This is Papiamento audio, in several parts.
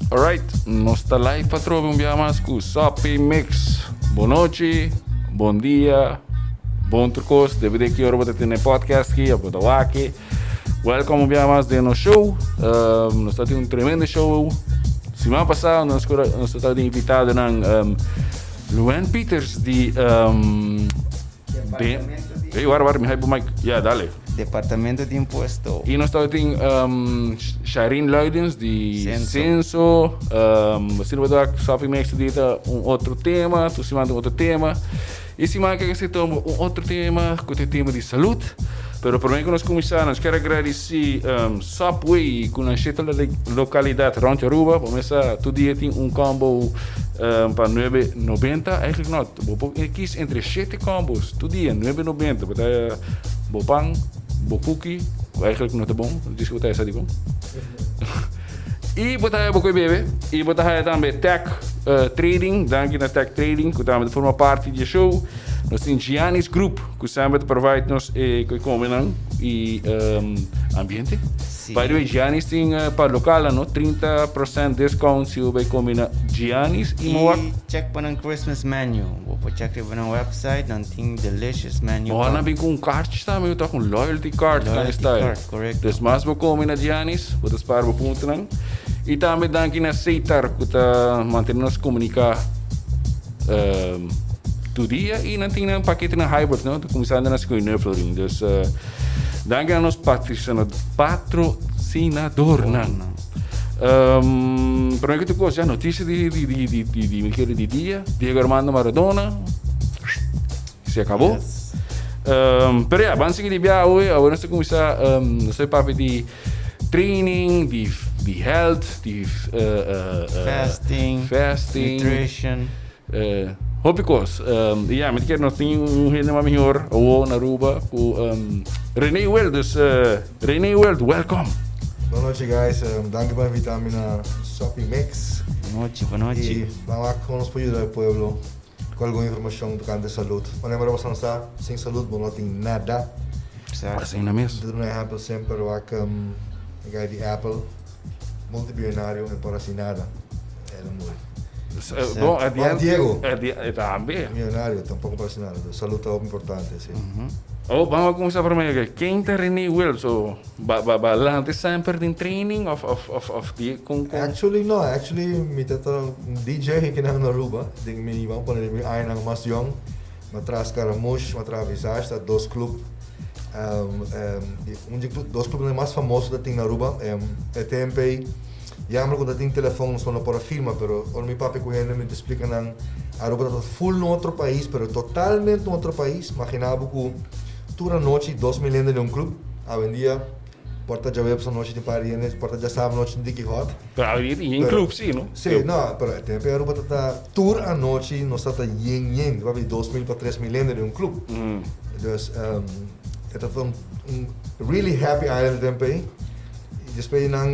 Alright, nos ta live atrobe un bia mas ku Soppy Mix. Bon nochi, bon dia, bon tur kos. Depende ki ora bo ta tene podcast ki of bo ta wak. Welcome un bia mas den nos show. Nos ta tin un tremendo show. Siman pasá nos nos ta tin invitadonan Luan Peters di Departamento di. Hey, wara, wara, mi haibo mic. Ja, dale. Departamento di Impuesto. Y nos tabatin Sharin Luidens di Censo. Censo. Asina bo ta Sophie Mix di ta un otro tema, tu siman ta un otro tema. Y siman ke se toma un otro tema, ku ta e tema di salud. Pero prome ku nos kuminsá, nos kier agradesí Subway ku nan shete lokalidat rond Aruba. Bo mesa tur dia tin un combo pa nuebe nobenta. Eigenlijk no, bo por kies entre shete combos tur dia, nuebe nobenta. Bo ta bo pan, bo cookie, ku eigenlijk no ta bon, djis ku bo ta hesa dikon. I bo ta haya bo koe bebe. I bo ta haya tambe Tech Trading. Danki na Tech Trading ku tambe ta forma parti di e show. Nos tin Giannis Group ku semper ta provide nos e koe komenan i ambiente. Sí. By the way, Giannis tin pa lokalnan no, 30% discount si bo bai kome na Giannis i Moak. I check pa nan Christmas menu. Bo por check riba nan website, nan tin delicious menu. Bo nan bin ku un kaartje tambe, bo ta ku un loyalty card kind of Loyalty style. card, correcto. Dus mas bo kome na Giannis, bo ta spaar bo puntonan. I tambe danki na Seitar ku ta mantene nos komunika Tur dia y nan tin nan paketenan hybrid, no? Ta cuminsando na scoy Nuffelring. Dus danki na nos patrocinadornan. Prome que tur cos, ya noticia di di di di di di mi kere di dia, Diego Armando Maradona se acabó. Yes. Pero ya, ban sigui di bia awe, awe nos ta cuminsa, nos ta papia di Training, di di health, di Fasting, fasting, nutrition. Hopi kos. Y ya, mi ta kere nos tin un hende mas mihor awo na Aruba ku Rene Wild. Dus Rene Wild, welcome. Bon nochi guys, danki pa invita mi na Soppy Mix. Bon nochi, bon nochi. Y ban wak kon nos por yuda e pueblo ku algun informashon tokante salud. Manera bo sa, sin salud bo no tin nada. Exacto. Asina mes. Mi ta duna un ehempel semper wak e guy di Apple, multibillonario e por hasi nada, el a muri. Bon, Juan Diego. Tambe. Millonario tampoco por hasi nada. Salud ta hopi importante, si. Oh, ban a cuminsa prome ke ken ta Rene Wilps? So, ba ba ba lanta semper den training of of of of di con con? Actually no, actually mi ta ta un DJ kinan na Aruba, den mi, ban pone den mi añanan mas yong. M'a traha Scaramouche, m'a traha Visage, ta dos club. Un di dos clubnan mas famoso ta tin na Aruba. E tempo ei, jammer cu ta tin telefon nos no por a firma, pero ora mi papia cu hende mi ta splica nan Aruba ta full un otro pais, pero totalmente un otro pais. Magina bo cu tur anochi 2000 hende den un club. Awendia Por ta djaweps anochi tin par di hende, por ta djasabra anochi tin diki hot. Pero awe tin yen club si, no? Si, no, pero e tempo Aruba ta ta tur anochi nos ta ta yen yen, ta papia di 2000 pa 3000 hende den un club. Dus e ta ta un really happy island e tempo ei. Y despues di nan,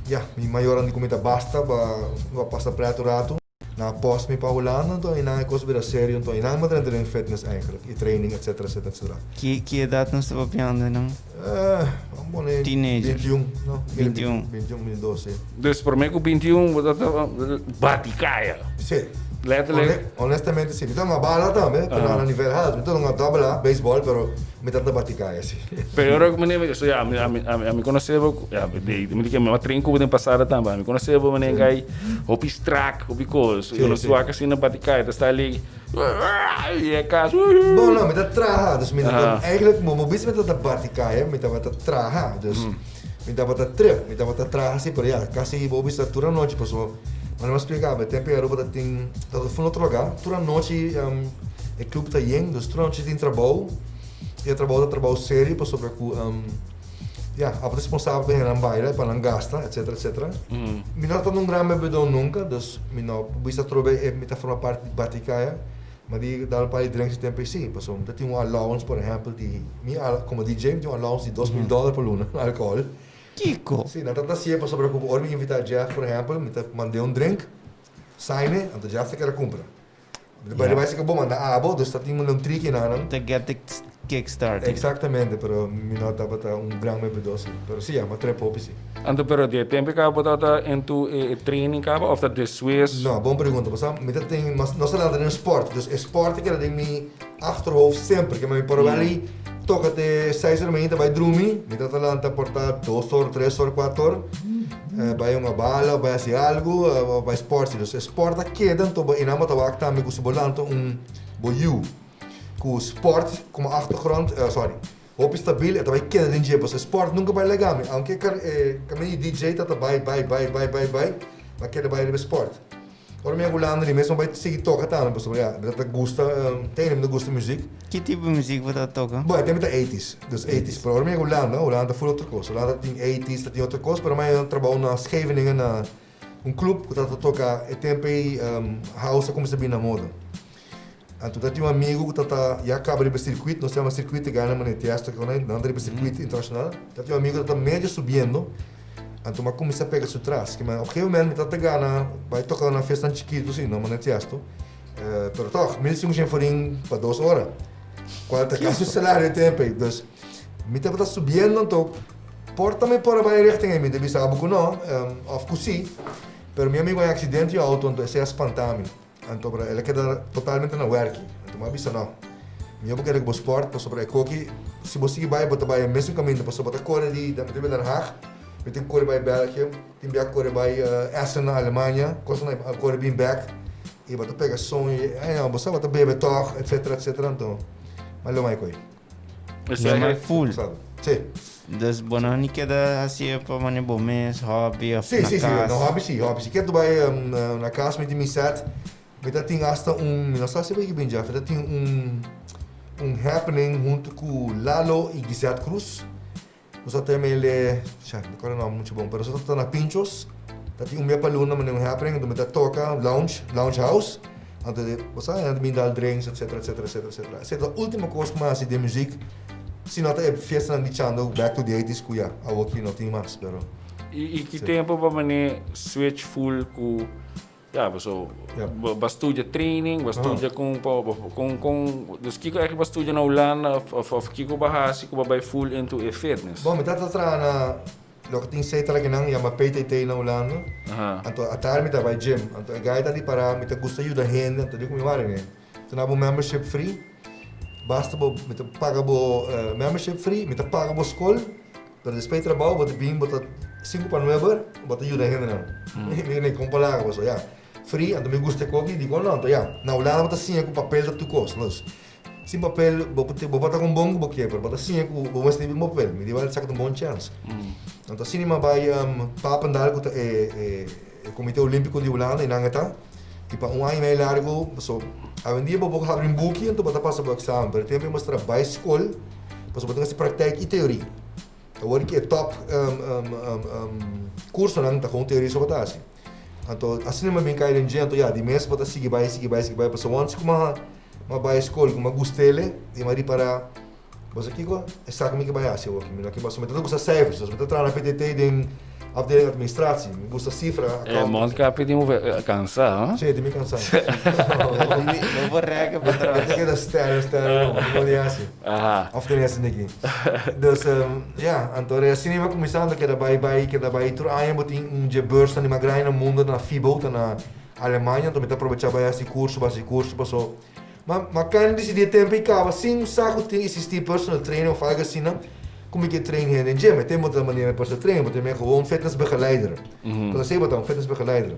ya, mi mayornan di cu mi ta basta pa pasa pret un rato. Nan a post mi pa Hulanda, anto einan e kos bira serio, anto einan mi a drenta den fitness eigenlijk, i training etcetera etcetera etcetera. Ki ki edat nos ta papiando einan? Vamos pone Teenager. 21, no? 21. 21, 22, si. Dus prome ku 21 bo ta ta bati kaya. Si. Letterlijk. Honestamente si. Mi ta hunga bala tambe, pero na nivel haltu. Mi ta hunga double A, baseball, pero mi ta ta bati kaya si. Pero ora ku mi so ya, ami ami ami konosé bo, ya, mi di ke mi a train ku bo den pasado tambe, ami konosé bo manera kai Hopi strak, hopi kos. Sí, Yo no sí. suak asina bati kai, ta sta ali y e kas. Bon, no, mi ta traha. Dus mi ta, Aha. eigenlijk, mo mo bisa mi ta bati kai, mi tabata traha. Dus mi tabata trip, mi tabata traha si, pero ya, kasi bo bisa tur anochi, paso, mane mi a splika, e tempo ei Aruba ta tin, ta ta ful otro lugá. Tur anochi e club ta yen, dus tur anochi tin trabou. I e trabou ta trabou serio pasobra ku Ya, abo ta responsabel pa hende nan baila, pa nan gasta, etcetera, etcetera. Mi no ta un gran bebedó nunca, dus mi no por bisa atrobe e mi ta forma parti di Baticaya, ma di dal un par di drinks di tempo ei sí, pasobra mi ta tin un allowance, por ehempel, di mi como DJ mi tin un allowance di 2000 dòler pa luna na alcohol. Kiko? Sí, nan ta ta hacié pasobra ku ora mi invitá Jeff, por ehempel, mi ta mand'é un drink, sign e, anto Jeff ta kere kumpra. Mi ta bai riba esei ku bo manda abo, dus ta tin un triki na nan. Ta get the. kickstart. Exactamente, pero mi no tabata un gran bebedó si. Pero si, ya, m'a trep hopi si. Anto pero di e tempo caba bo tabata into e training caba of ta despues? No, bon pregunta. Pasobra mi ta tin, mas no solamente den sport, dus e sport a keda den mi achterhoofd semper. Ke mi por wel i toka te seis or mainta bai drumi, mi ta ta lanta por ta 2 or, 3 or, 4 or, bai hunga bala of bai hasi algu, of bai sport si. Dus e sport a keda, anto bo einan bo ta wak tambe ku si bo lanta un bo yu ku sport komo achtergrond, sorry, hopi stabil, e ta bai keda den dje, pasobra e sport nunka bai laga mi, aunke e kaminda di DJ ta ta bai bai bai bai bai bai, mi a keda bai riba e sport. Ora mi a Hulanda di mes mi bai sigui toka tambe pasobra ya, mi ta gusta, te ainda mi ta gusta muziek. Ki tipo di muziek bo ta toka? Bon, e tempo ta eighties, dus eighties, pero ora mi a Hulanda, Hulanda ta full otro kos, Hulanda tin eighties, ta tin otro kos, pero mi a trabou na Scheveningen na un club ku ta ta toka e tempo ei house a kuminsá bini na moda. Anto ta tin un amigu ku ta ta ya kaba riba e sirkuit, nos yama sirkuit te gana manera Tiesto ke nan ta riba e sirkuit internashonal. Ta tin un amigu ku ta ta medio subiendo, anto mi a kuminsá pega su tras. Ke men op gegeven moment mi ta ta gana bai toka na fiestanan chikitu si, no manera Tiesto, pero tòg 1500 forin pa 2 ora, kual ta kasi un salario e tempu ei. Dus mi tabata subiendo anto por ta mi por a bai richting ei, mi ta bisa abo ku no, òf ku si, pero mi amigu a haña aksidente di outo anto esei a spanta mi. Anto pero el a keda totalmente na werki. Anto mi a bisa no, mi no por keda ku bo sport pasobra e koki si bo sigui bai bo ta bai e mesun kaminda pasobra bo ta kore di mi ta bira Den Haag, mi tin kore bai België, tin bia kore bai Essen na Alemania, kosnan a kore bin bek i bo ta pega soño i ay no bo sa bo ta bebe tòg etcetera etcetera anto mi a lo mai koe. Lo mai full. Si. Dus bo no ni keda hasié pa manera bo mes hobby of Si, na si, si. kas? No, hobby si, hobby si. Kier tu bai na kas mi tin mi set. Mi ta tin hasta un, mi no sa si bo yega bin dja, mi ta tin un happening hunto ku Lalo i Gisette Cruz. Nos ta teme el e, sha, mi kòrda nòmber muchu bon, pero nos ta ta na Pinchos. Ta tin un bia pa luna manera un happening, anto mi ta toka lounge, lounge house. Anto de, bo sa, nan ta bin dal drinks, etcetera, etcetera, etcetera, etcetera. Esei ta ultimo kos ku mi a hasi den muzik. Si no ta e fiestanan di Chando back to the eighties ku ya, awoki no tin mas, pero. I ki Sí. tempu bo manera switch full ku ya, paso bo bo a studia training, bo a studia kon pa kon kon, dus kiko eigenlijk bo a studia na Hulanda of of kiko bo a hasi ku bo a bai full into e fitness? Bon, mi tata traha na Loke tin sei talakinan yama PTT na Hulanda. Anto atardi mi ta bai gym. Anto e guy ta di para mi ta gusta yuda hende. Anto di ku mi wari mi ta na bo membership free. Basta bo mi ta paga bo membership free, mi ta paga bo skol, pero despues di trabou bo ta bin bo ta 8:55 bo ta yuda hendenan. Mi di nee kon por laga boso ya. Free anto mi gusta e koki di kon no anto ya. Na Hulanda bo ta siña ku papel ta tur kos. Dus Sin papel, bo por bo por ta con bon cu bo kier, pero bo ta siña cu bo mester bin papel. Mi di wèl esaki ta un bon chèns. Anto asina mi a bai Papendal cu ta e e Comité Olimpico di Hulanda y nan e ta. Y pa un aña y medio largo, paso awendia bo por habri un buki anto bo ta pasa bo examen, pero e tempo bo mester a bai scol pasobra bo tin haci praktijk y teorie. Awor ki e top cursonan ta con teorie so bo ta haci. Anto asina mi a bin cay den dje, anto ya di mes bo ta sigui bai sigui bai sigui bai pasobra once cu mi a Mi a bai skol ku mi a gust'ele i mi a ripará, Bo sa kiko? Esaki mi ke bai hasi awoki. Mi no ke pasobra mi ta gusta cijfers, dus mi ta traha na PTT den afdeling administratie. Mi gusta sifra, E accounting. mondkapje tin bo kansa, ho? Sí, tin mi kansa. Bo por rèk pa tras. Mi ta keda stèr, stèr, no por di hasi. Òf tene hasi niki. Dus, ya, anto asina mi a kuminsá, anto keda bai, bai, keda bai. Tur aña bo tin un dje beurs nan di mas grandi na mundo, na FIBO, ta na Alemania, anto mi ta aprovechá bai hasi kurso, bai hasi kurso, paso ma ma kan disidí e tempu i kaba sin sa ku tin eksistí personal trainer òf algu asina ku mi ke train hende en gym. E tempu bo ta manera personal trainer, bo ta mira gewoon fitnessbegeleider. Pasobra esei bo ta, un fitnessbegeleider.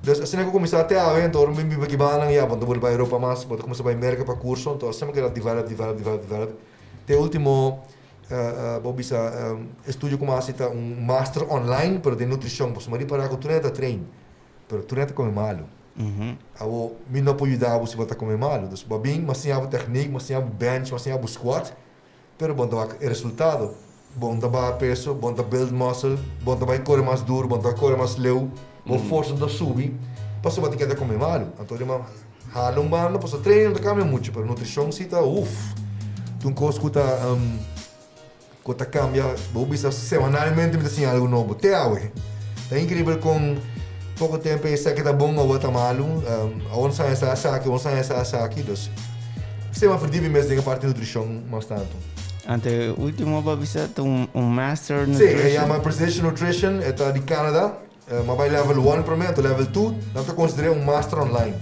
Dus asina ku kuminsá te awe, anto ora mi biba aki bannan ya bo no ta bolbe bai Europa mas, bo ta kuminsá bai Merka pa kurso, anto asina mi keda develop, develop, develop, develop te ultimo bo bisa estudio ku mi a hasi ta un master online pero den nutrishon, pasobra mi a ripará ku tur hende ta train. Pero tur hende ta come malu. Awo, mi no por yuda bo si bo ta come malu. Dus bo a bin, mi a siña bo techniek, mi a siña bo bench, mi a siña bo squat, pero bo no ta wak e resultado. Bo no ta baha peso, bo no ta build muscle, bo no ta bai kore mas duru, bo no ta kore mas leu, bo forsa no ta subi, pasobra bo ta keda come malu. Anto di mi hala un banda, pasobra training no ta cambia muchu, pero nutricion si ta, uff, ta un cos cu ta. Ku ta kambia, bo bisa semanalmente mi ta siña algu nobo, te awe. Ta inkribel kon poko tempu e esaki ta bon, awor ta malu, awor nos haña sa esaki, awor nos haña sa esaki, dus Sema verdiep mi mes den e parti nutricion mas tanto. Anto e ultimo bo a bisa ta un master Si, nutrition? e yama Precision Nutrition, e ta di Canada. Mi a bai level one prome, anto level two, nan ta consider'é un master online.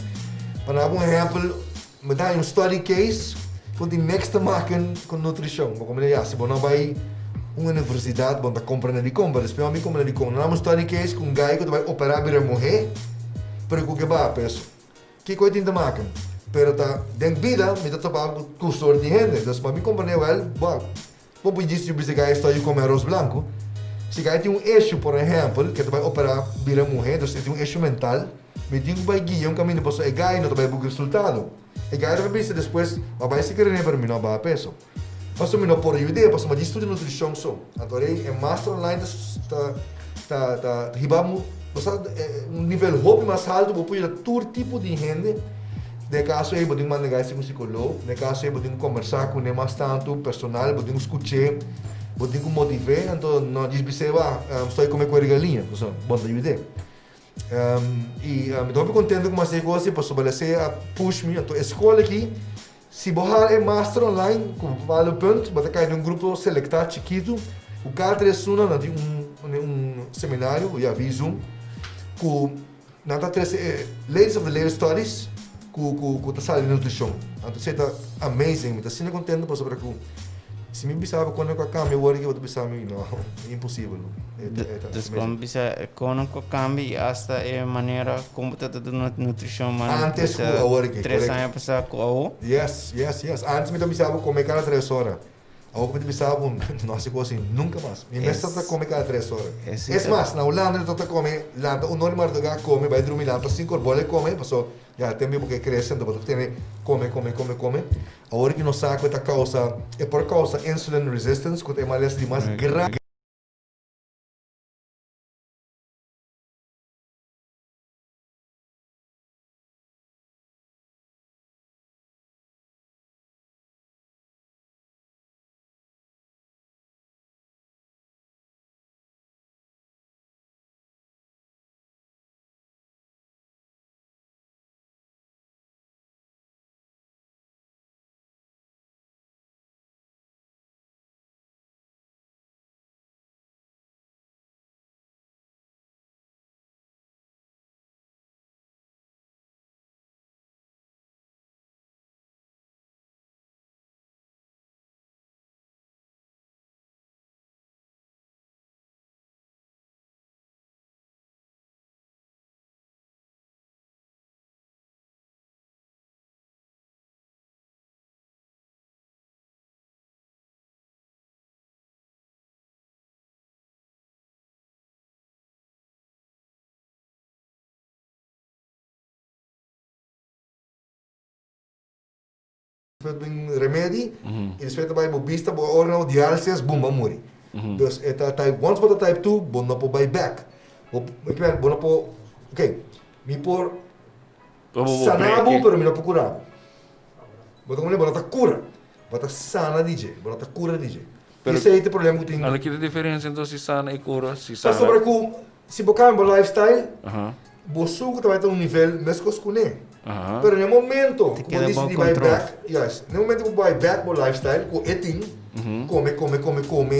Pa nan un ehempel, mi ta haña un study case ku tin niks te maken ku nutricion. Bo komprende? Ya, si bo no bai un universidad, bo no ta komprende dikon, pero despues mi komprende dikon. Nan a un study case ku un guy ku ta bai operá bira muhé, pero ku ke baha peso. Kiko e tin ta maken? Pero ta den bida mi ta topa ku soort di hende. Dus pa mi komprende wèl, bo bo por djis bisa guy esta yu kome aros blanku. Si guy tin un issue por ehèmpel ke ta bai operá bira muhé, dus e tin un issue mental, mi tin ku bai guia un kaminda pasobra e guy no ta bai buka resultado. E guy ta bai bisa despues, mi a bai si René pero mi no a baha peso. Pasobra mi no por yud'é pasobra mi a djis studia nutrishon so. Anto rei e master online ta ta ta hiba bo sa un nivel hopi mas haltu bo por yuda tur tipo di hende. Den e kaso ei bo tin ku manda guy segun psikolog, den e kaso ei bo tin ku kombersá kuné mas tantu personal, bo tin ku skuch'é, bo tin ku motiv'é, anto no djis bis'é wak stoi kome kuer galiña, pasobra bo no ta yud'é. I mi ta hopi kontento ku mi a hasi e kos ei pasobra esei a push mi, anto e skol aki Si bo hala e master online ku bo bale punt, bo ta kai den un grupo selektá chikitu ku kada tres luna nan tin un un seminario ya via zoom ku nan ta trese e latest of the latest studies ku ku ku ta sali di nutrishon. Anto esei ta amazing, mi ta asina kontento pasobra ku si mi bisa bo kon ku a kambia awor aki bo ta bisa mi no, imposibel. Dus kon bisa kon ku a kambia i asta e manera kon bo ta ta duna nutrishon man Antes ku awor aki, tres aña pasá ku awor? Yes, yes, yes. Antes mi ta bisa bo kome kada tres ora. Awor ku mi ta bisa bo no hasi kos así nunka mas. Mi mes ta ta kome kada tres ora. Es mas, na Hulanda mi ta ta kome lanta un or di mardugá kome bai drumi lanta sinku or bole kome paso ya tempu bo ke krese anto bo ta tene kome kome kome kome. Awor ki nos sa ku e ta kousa e por kousa insulin resistance ku ta e malesa di mas grandi. Despues bin remedi y despues ta bay bo bista bo ora na dialisis boom bo a muri. Dus e ta type once bo ta type 2 bo no por bay back. Bo bo no por ok mi por sana bo pero mi no por cura bo. Bo ta bo no ta cura bo ta sana di dje bo no ta cura di dje. Esey ta e problema cu tin. Anto ki ta e diferencia enton si sana y cura? Si sana. Pasobra cu si bo cambia bo lifestyle bo sucu ta bai ta un nivel mescos cu ne. Pero na e momento cu bo dicidi bai bek, juist, na e momento cu bo bai bek bo lifestyle cu e tin, come, come, come, come,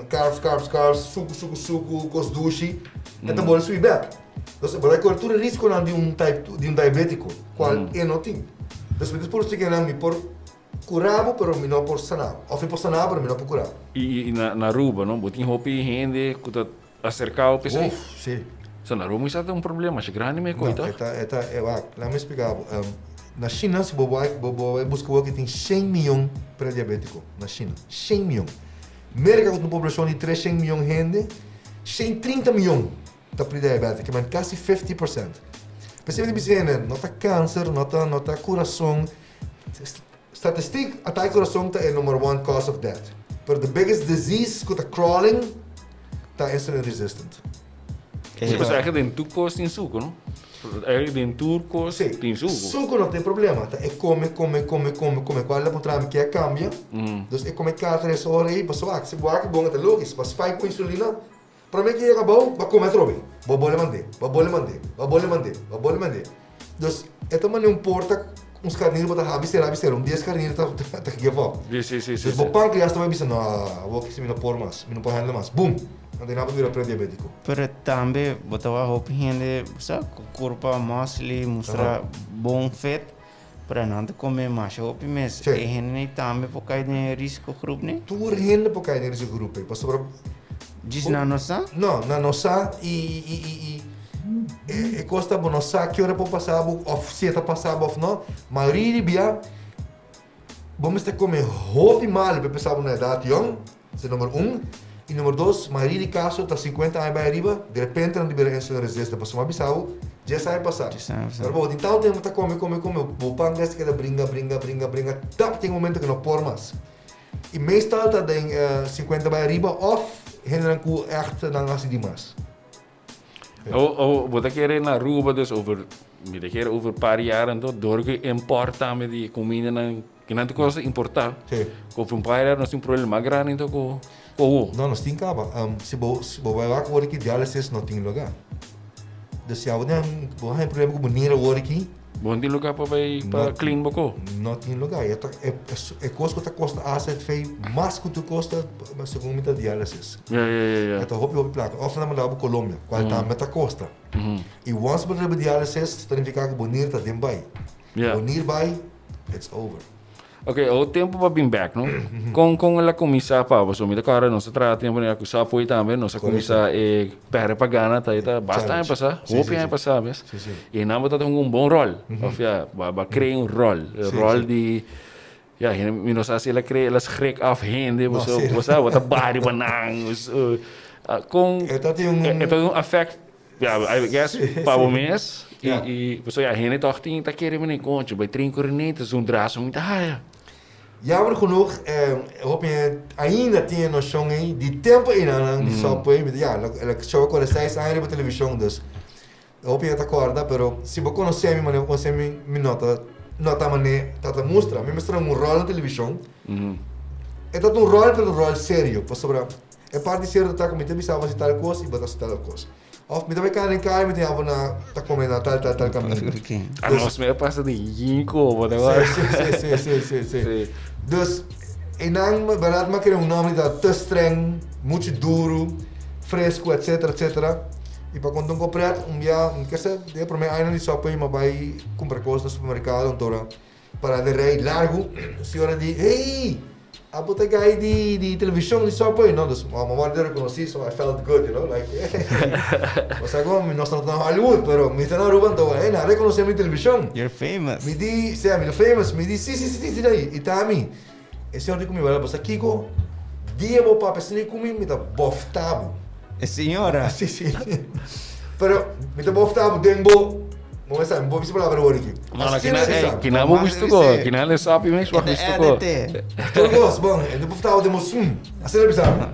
carbs, carbs, carbs, sucu, sucu, sucu, cos dushi, e ta bolbe subi bek. Entonces bo ta core tur e risconan di un type di un diabetico, cual e no tin. Entonces mi ta por splica nan mi por Cura bo pero mi no por sana bo. Of mi por sana bo pero mi no por cura bo. Y na Aruba no bo tin hopi hende cu ta acerca bo p'esey? Uf, si. So na Aruba mester ta un problema masha grandi me No, ta. e ta, e ta, e wak, laat mi splica bo. Na China si bo bai, bo bai busca bo aki tin shen miyon prediabetico na China. Shen miyon. Merca cu tin un poblacion di treshen miyon hende, shen trinta miyon ta prediabetico, men casi 50%. P'esey mi ta bisa hende, no ta cancer, no ta, no ta curason. Statistiek, atake kurason ta e number one cause of death. Pero the biggest disease ku ta crawling ta insulin resistant. Sí, pues eigenlijk den tur kos tin suku, no? Eigenlijk den tur kos Sí, tin suku. suku no ta e problema, ta e kome, kome, kome, kome, kome. Kual la puntra mi ke a kambia. Dus e kome kada tres ora ei, pasobra wak, si bo wak bon e ta logis, bo a spike ku insulina, prome ke yega abou, bo a kome atrobe. Bo a bole mand'é, bo a bole mand'é, bo a bole mand'é, bo a bole mand'é. Dus e ta manda un porta. Un skarnir bo ta habi sera habi sera, un dia e skarnir ta ta give up. Sí, sí, sí, Dus bo pankreas ta bai bisa, no, awor ki si mi no por mas, mi no por handle mas. Boom! Anto nan bo bira prediabetico. Pero tambe bo ta wak hopi hende, bo sa, ku kurpa muscly, mustra bon fit, pero nan ta kome masha hopi mes. Sí. E hendenan tambe por kai den e risikogroep ne? Tur hende por kai den e risikogroep ei, pasobra. Djis nan no sa? No, nan no sa i i i i. E kos ta bo no sa ki ora por pasa bo of si e ta pasa bo of no. Mayoria di bia bo mester kome hopi malu pa e pasa bo na edat yòn, ese number un. I number dos, mayoria di kaso ta sinkuenta aña bai ariba, derepente nan ta bira insulin resistente pasobra mi a bisa bo dies aña pasa. Pero bo tin tantu tempu ta kome kome kome bo pankreas ta keda bringa bringa bringa bringa tap tin un momento ku no por mas. I meestal ta den sinkuenta bai ariba of hendenan ku ègt nan hasi dimas. O, bo ta kere na Aruba, dus over, mi ta kere over par jaar anto, door ku import tambe di kumindanan, ki nan ta kosa importá. Sí. Ku over un par jaar nos tin problema mas grandi anto ku owo. No, nos tin kaba. Si bo, si bo bai wak awor aki diálisis no tin lugá. Dus si abo den, bo haña problema ku bo nir awor aki. Bo no tin lugá pa bai pa clean bo ko? No tin lugá. E ta, e, e kos ku ta kosta AZV mas ku tur kos ta, segun mi ta diálisis. Ja, ja, ja, ja. E ta hopi, hopi plaka. Òf nan manda bo Colombia, kual tambe ta kosta. I once bo riba diálisis, ta nifiká ku bo nir ta den bai. Ja. Bo nir bai, it's over. Ok, o tempo pa bin bek, no? Kon kon el a kuminsá pa bo? So mi ta kòrda nos a traha tempo ku Subway tambe, nos a kuminsá e pèrdè pa gana ta ta basta aña pasá, hopi aña pasá mes. I nan bo ta hunga un bon ròl, òf ya, bo a krea un ròl, e ròl di, ya, mi no sa si el a krea, el a schrik af hende, bo sa, bo sa, bo ta baha riba nan, kon, E ta tin un. E ta tin un afèkt Ya, I guess pa bo mes i i pasobra ya hende tòg tin ta kere mene koncho bai tren ku Rene ta un draso mi ta haya. Jammer genoeg hopi hende ainda tin e noshon ei di tempu einan di Subway mi ta ya el a show a kore seis aña riba televishon dus hopi hende ta kòrda pero si bo konosé mi manera bo konosé mi mi no ta no ta manera ta ta mustra mi mester un ròl na televishon e ta un ròl pero un ròl serio pasobra E parti sierto ta ku mi ta bisa bo hasi tal kos i bo ta hasi tal kos. Òf mi ta bai kana den kaya i mi ta haña bo na ta kome na tal tal tal kaminda. A nos mi a pasa di yinko bo ta wak. Si, si, si, si, si, si. Si. Dus einan bèrdat mi a kere un nòmber di ta te streng, muchu duru, fresku etsetera etsetera. I pa konta un koprèt un bia mi ke sa den e promé añanan di Subway mi a bai kumpra kos na supermerkado anto Para den rij largu, señora di, Hey! Abo ta guy di di television di Subway, no? Dus mama wòrdu rekonosí, so I felt good, you know, like, hey! Osea komo mi no sta na Hollywood, pero mi ta na Aruba anto, hey, nan a rekonosé mi television. You're famous. Mi di, sea, mi ta famous. Mi di, si, si, si, si, si, i ta ami. E señor di ku mi, Wèl, bo sa kiko? Dia bo papia asina ku mi, mi ta bòfta bo. E señora? Si, si. Pero mi ta bòfta bo den bo, bo sa, mi por bisa palabra awor aki. No, no, kina, ey, kina bo bisto ko, kina le sapi mes bo bisto ko. Tur kos, bon, e ta bòfta bo den bo sun. Asina el a bisa mi.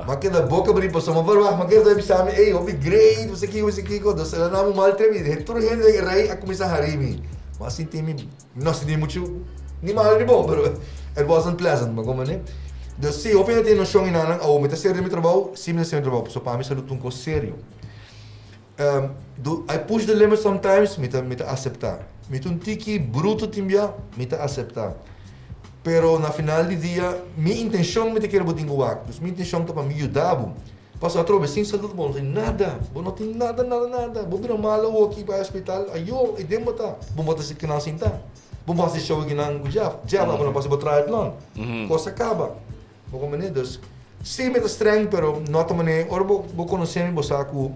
Mi a keda boka abrí pasobra mi a verwagt, mi a kere bisa mi, ey, hopi great, bo sa kiko, bo sa kiko. Dus el a duna mi un mal trip i tur hende den e rei a kuminsá hari mi. Mi a sinti mi. No sinti muchu ni malo ni bon, pero it wasn't pleasant, bo comprende? Dus si, hopi hende tin noshon i nan, oh, mi ta serio den mi trabou, si mi ta serio den mi trabou, pasobra pa mi salud ta un kos serio. Do I push the limit sometimes? Mi ta, mi ta aseptá. Mi ta un tiki bruto tin bia? Mi ta aseptá. Pero na final di dia, mi intenshon mi ta kere bo tin ku wak. Dus mi intenshon ta pa mi yuda bo. Pasobra atrobe sin salud bo no tin nada, bo no tin nada nada nada, bo bira malo awoki bai hospital, ayo e den bo ta, bo bo ta kinan sinta, bo bo hasi show kinan ku Jeff, Jeff abo no pasa bo triathlon, kos a kaba, bo comprende? Dus si mi ta streng pero no ta mane ora bo bo konosemi bo sa ku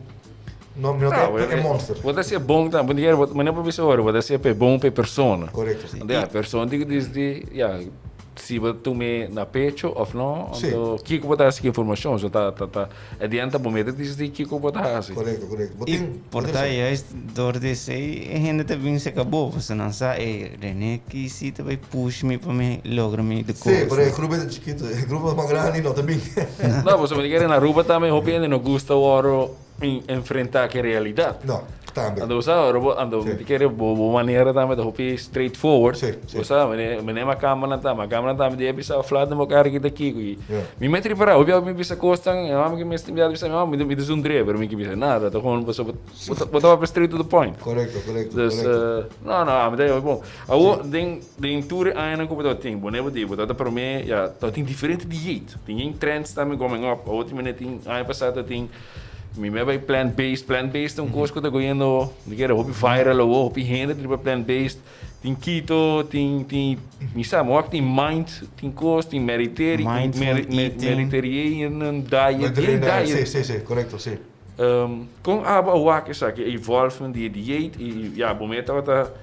no mi no ta e monster. Bo ta hasi e bon tambe, manera bo bisa ora bo ta hasi e bon pa e persona. Korekto. Anto ya, persona tin ku disdi ya. Si bo tum'é na pecho of no, anto kiko bo ta hasi ku informashon? So ta ta ta e dia ta bo mester disidi kiko bo ta hasi. Korekto, korekto. Bo I tin por ta juist dor di esei e hende ta bin seka bo, pasobra nan sa ey Rene ki si ta bai push mi pa mi logra mi de Sí, kos. pero e grupo ta chikito, e grupo mas grandi no ta bin. No, pasobra mi ta kere na Aruba tambe hopi hende no gusta wòrdu enfrentá ku e realidat. No. Tambe. Anto bo sa ora bo anto mi ta kere bo bo manera tambe ta hopi straight forward. Si, si. Bo sa mene mene makamba ta makamba tambe di e bisa flat den bo kara kita kiko i Ja. mi mester ripara hopi mi bisa kosnan mi mama ke mester bisa mi mama mi ta zundre pero mi ke bisa nada ta gewoon pasobra bo ta bo ta papia straight to the point. Korekto, korekto, Dus korekto. no no ami ta hopi bon. Awor den den tur e añanan ku bo tabatin bo nebo di bo tabata prome ya tabatin diferente dieet tin yen trends tambe coming up awor tin mene tin aña pasa tabatin Mi me bai plant based, plant based ta un kos ku ta goyendo mi kere hopi viral awo, hopi hende ta riba plant based, tin keto, tin tin mi sa mi wak tin mind, tin kos, tin mediteri Mindful eating. Mediterranean diet, Mediterranean yen diet, diet. si si si, korekto si. Kon abo a wak esaki, e evolvement di e dieet i ya bo me tabata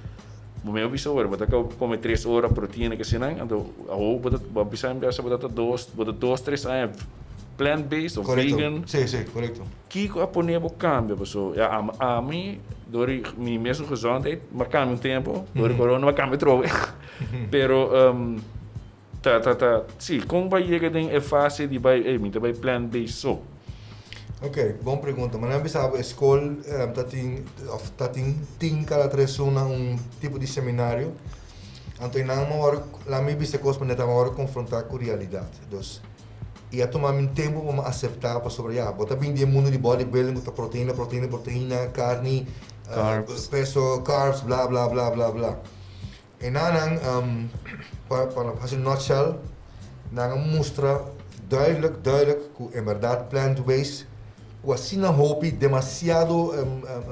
bo me a bisa ora bo ta kome tres ora proteina kesinan, anto awo bo ta bo a bisa mi bo ta ta dos bo ta dos tres aña Plant based of Korekto. vegan. Sí, sí, korekto. Kiko a pone bo kambia? Paso ya ami door di mi mesun gezondheid m'a kambia un tempo, door di corona m'a kambia atrobe. Pero ta ta ta si, kon bo a yega den e fase di bai ey mi ta bai plant based so? Ok, bon pregunta. Manera mi bisa bo e skol ta tin of ta tin tin kada tres luna un tipo di seminario. Anto einan mi a wòrdu laat mi bisa e kos manera mi a wòrdu konfrontá ku realidat. Dus I a tuma mi un tempu pa mi aseptá pasobra ya, bo ta bin di e mundu di bodybuilding ku ta proteina, proteina, proteina, karni, Carbs. peso, carbs, bla bla bla bla bla. E nanan pa pa hasi un nutshell, nan a mustra duidelijk duidelijk ku en bèrdat plant based ku asina hopi demasiado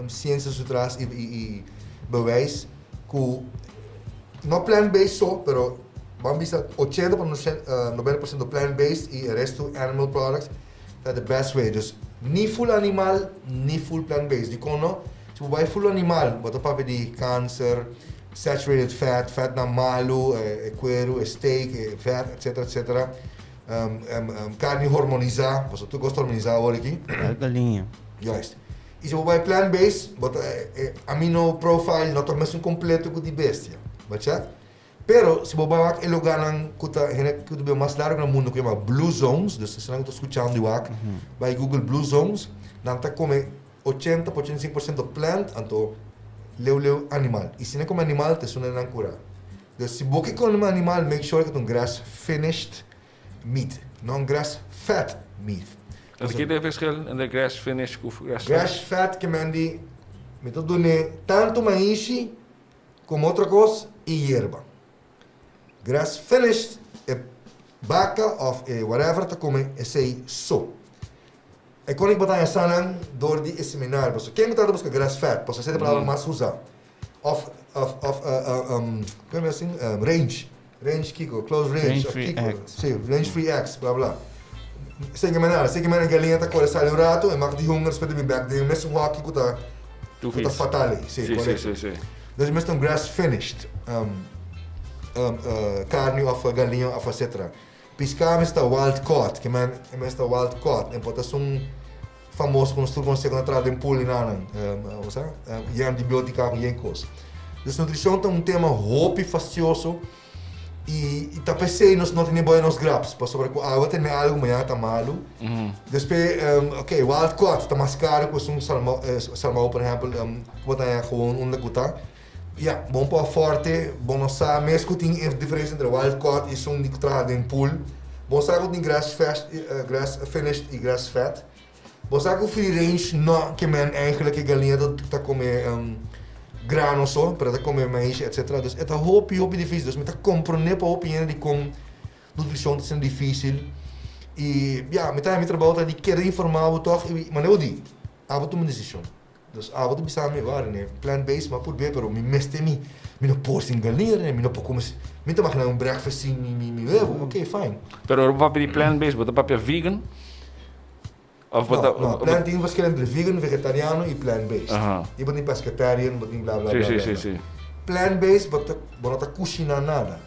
siensia su tras i i bewijs ku no plant based so pero ban bisa 80 pa 90% plant based y e resto animal products ta the best way. Dus ni full animal ni full plant based. Dikon no? Si bo bai full animal bo ta papia di cancer, saturated fat, fatnan malu, e cuero, e steak, e vet etcetera etcetera. Carni hormoniza, pasobra tur cos ta hormoniza awor aki. Galiña. Juist. I si bo bai plant based, bo ta e amino profile no ta mesun completo cu di bestia. Bo check? Pero si bo bai wak e lugarnan cu ta hende cu ta biba mas largo na mundo cu yama blue zones, dus esnan cu ta scuchando di wak, bai google blue zones, nan ta come 80 pa 85% plant anto leu leu animal. I si nan come animal ta esun nan cura. Dus si bo ke come animal make sure cu ta un grass finished meat, no un grass fed meat. Anto ki ta e verschil entre grass finished ku grass fed? Grass fed ke men di mi ta dun'é tantu maishi komo otro kos i yerba. Grass finished e baka òf e whatever ta kome esei so. E kon ik bataya sa nan dor di e seminario pasobra ken ku ta buska grass fed pasobra esei ta e palabra mas usa. Of of of kon mi asin range range kiko close range Range of free kiko eggs. si range free eggs bla bla sin ke manera sin ke manera galiña ta kore sali un rato e mak di honger despues ta bin bek den e mesun hoki ku ta Tu ku ta vis. fatal ei si Si, si, korekto si, si. dus mester un grass finished karni of galiña of etcetera piská mester ta wild caught ke men e mester ta wild caught e por ta esun famoso ku nos tur konosé ku nan traha den pool i nan nan sa yen antibiotika ku yen kos. Dus nutrishon ta un tema hopi fastioso i ta p'esei nos no tene bai nos graps pasobra ku awe tene algu mañana ta malu. Despues ok wild caught ta mas karu ku esun salmou por ehèmpel ku bo ta haña gewoon unda ku ta. Ya bon pa forte bo no sa mes ku tin e diferensia entre wild caught i esun di ku traha den pool. Bo sa ku tin grass fed grass finished i grass fed. Bo sa ku free range no ke men eigenlijk e galiña ta ta kome grano so, pero e ta kome maishi etcetera. Dus e ta hopi hopi difisil. Dus mi ta komprondé pa hopi hende dikon nutrishon ta asina difisil. I ya mi ta haña mi trabou ta di kere informá bo tòg i manera bo di abo tuma desishon. Dus abo ta bisa mi, wak Rene, plant based m'a por be, pero mi mester mi, mi no por sin galiña Rene, mi no por come sin, mi ta magina un breakfast sin mi mi mi webu, ok fine. Pero ora bo papia di plant based, bo ta papia vegan? Of bo ta. No, no, plant tin verschil entre vegan, vegetariano y plant based. Y bo tin pescatarian, bo tin bla bla bla bla. Si, si, si. Plant based bo ta, bo no ta cushina nada.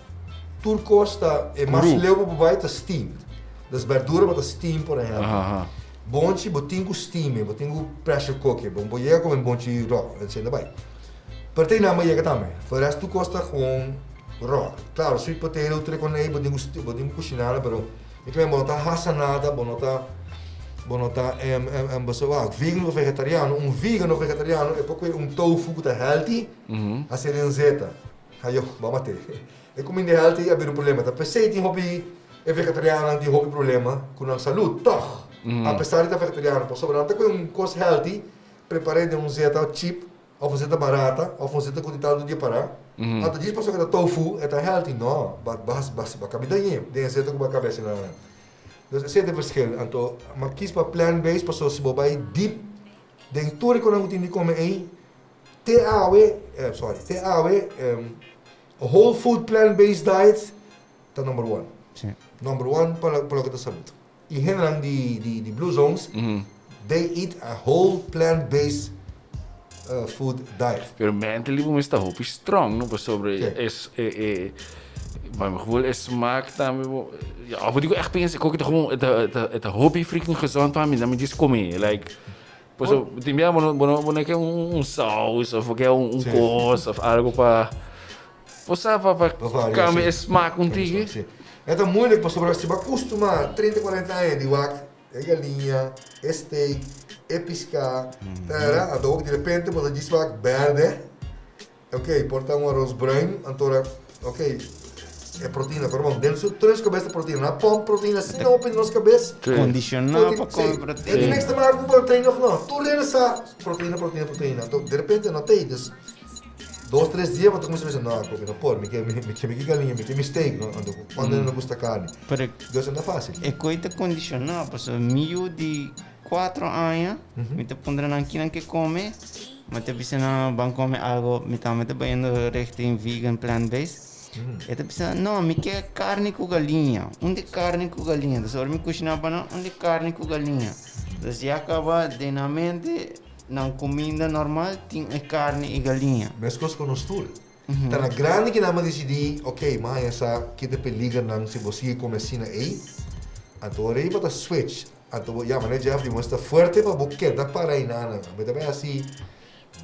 Tur cos ta, e mas leu bo por bai ta steamed. Dus berdura bo ta steam por ehempel. Bonchi bo tin ku steam e, bo tin ku pressure cook e, bo no por yega kome bonchi raw, esei ta bai. Pero te nan bo yega tambe, for e resto tur kos ta gewoon raw. Klaro, sweet potato, tur e kon ei bo tin ku bo tin ku kushinala, pero mi kere bo no ta hasa nada, bo no ta. Bo no ta bo sa wak vegan of vegetariano, un vegan of vegetariano e por koe un tofu ku ta healthy hasié den zeta. Ayo, bo a mat'é. E kuminda healthy a bira un problema. Ta p'esei tin hopi e vegetarianonan tin hopi problema ku nan salud tòg. Apesar di ta vegetariano pasobra nan ta koe un kos healthy prepar'é den un zeta cheap òf un zeta barata òf un zeta ku tin tantu dia pará. Anto djis pasobra ku ta tofu e ta healthy? No, bo a kabi dañ'é den e zeta ku bo a kabi hasi nan. Dus esei ta e verschil. Anto mi a kis pa plant based pasobra si bo bai deep den tur e konan ku tin di kome ei, te awe, sorry, te awe a whole food plant based diet ta number one. Number one pa loke ta salud. E hendenan di blue zones, they eat a whole plant based food diet. Pero mentally bo mester ta hopi strong no pasobra es e pa mi gevoel e smaak tambe bo ya of bo dico echt pensa koki ta gewoon e ta hopi freaking gezond pa mi dan mi djis come like pasobra tin bia bo no bo no ke un saus of bo ke un kos of algo pa bo sa pa cambia e smaak un tiki. E ta moeilijk pasobra si bo a custuma 30 40 aña di wak E galiña, e steak, e piská, ta era, anto di repente bo ta djis wak berde, ok, por ta un aros bruin, anto ora, ok, e proteina, pero bon, den su tur nos kabes ta proteina, nan a pòmp proteina asina hopi den nos kabes. Kondishoná pa kome proteina. E tin niks te maka ku proteina òf no, tur hende sa proteina, proteina, proteina, anto di repente no ta ei, dus. Dos tres dia bo ta kuminsá bisa, no, mi no por, mi ke mi ke mi ke galiña, mi ke mi steak, no, anto cuando no gusta carne. Pero Dus no ta fácil. E koe ta kondishoná, pasobra mi yu di kuatro aña, mi ta puntra nan kinan ke kome, mi ta bisa nan ban kome algo, mi tambe ta bayendo richting vegan plant based, e ta bisa no, mi ke karni ku galiña, unda e karni ku galiña? Dus ora mi kushiná pa nan, unda e karni ku galiña? Dus ya kaba den nan mente. Nan kuminda normal tin e karni i galiña. Meskos ku nos tur. Ta na grandi ki nan a disidí, ok, mi a haña sa ki ta e peligernan si bo sigui kome asina ei. Anto ora ei bo ta switch. Anto bo yama ne Jeffrey, bo mester ta fuerte pa bo keda para einanan. Mi ta bai hasi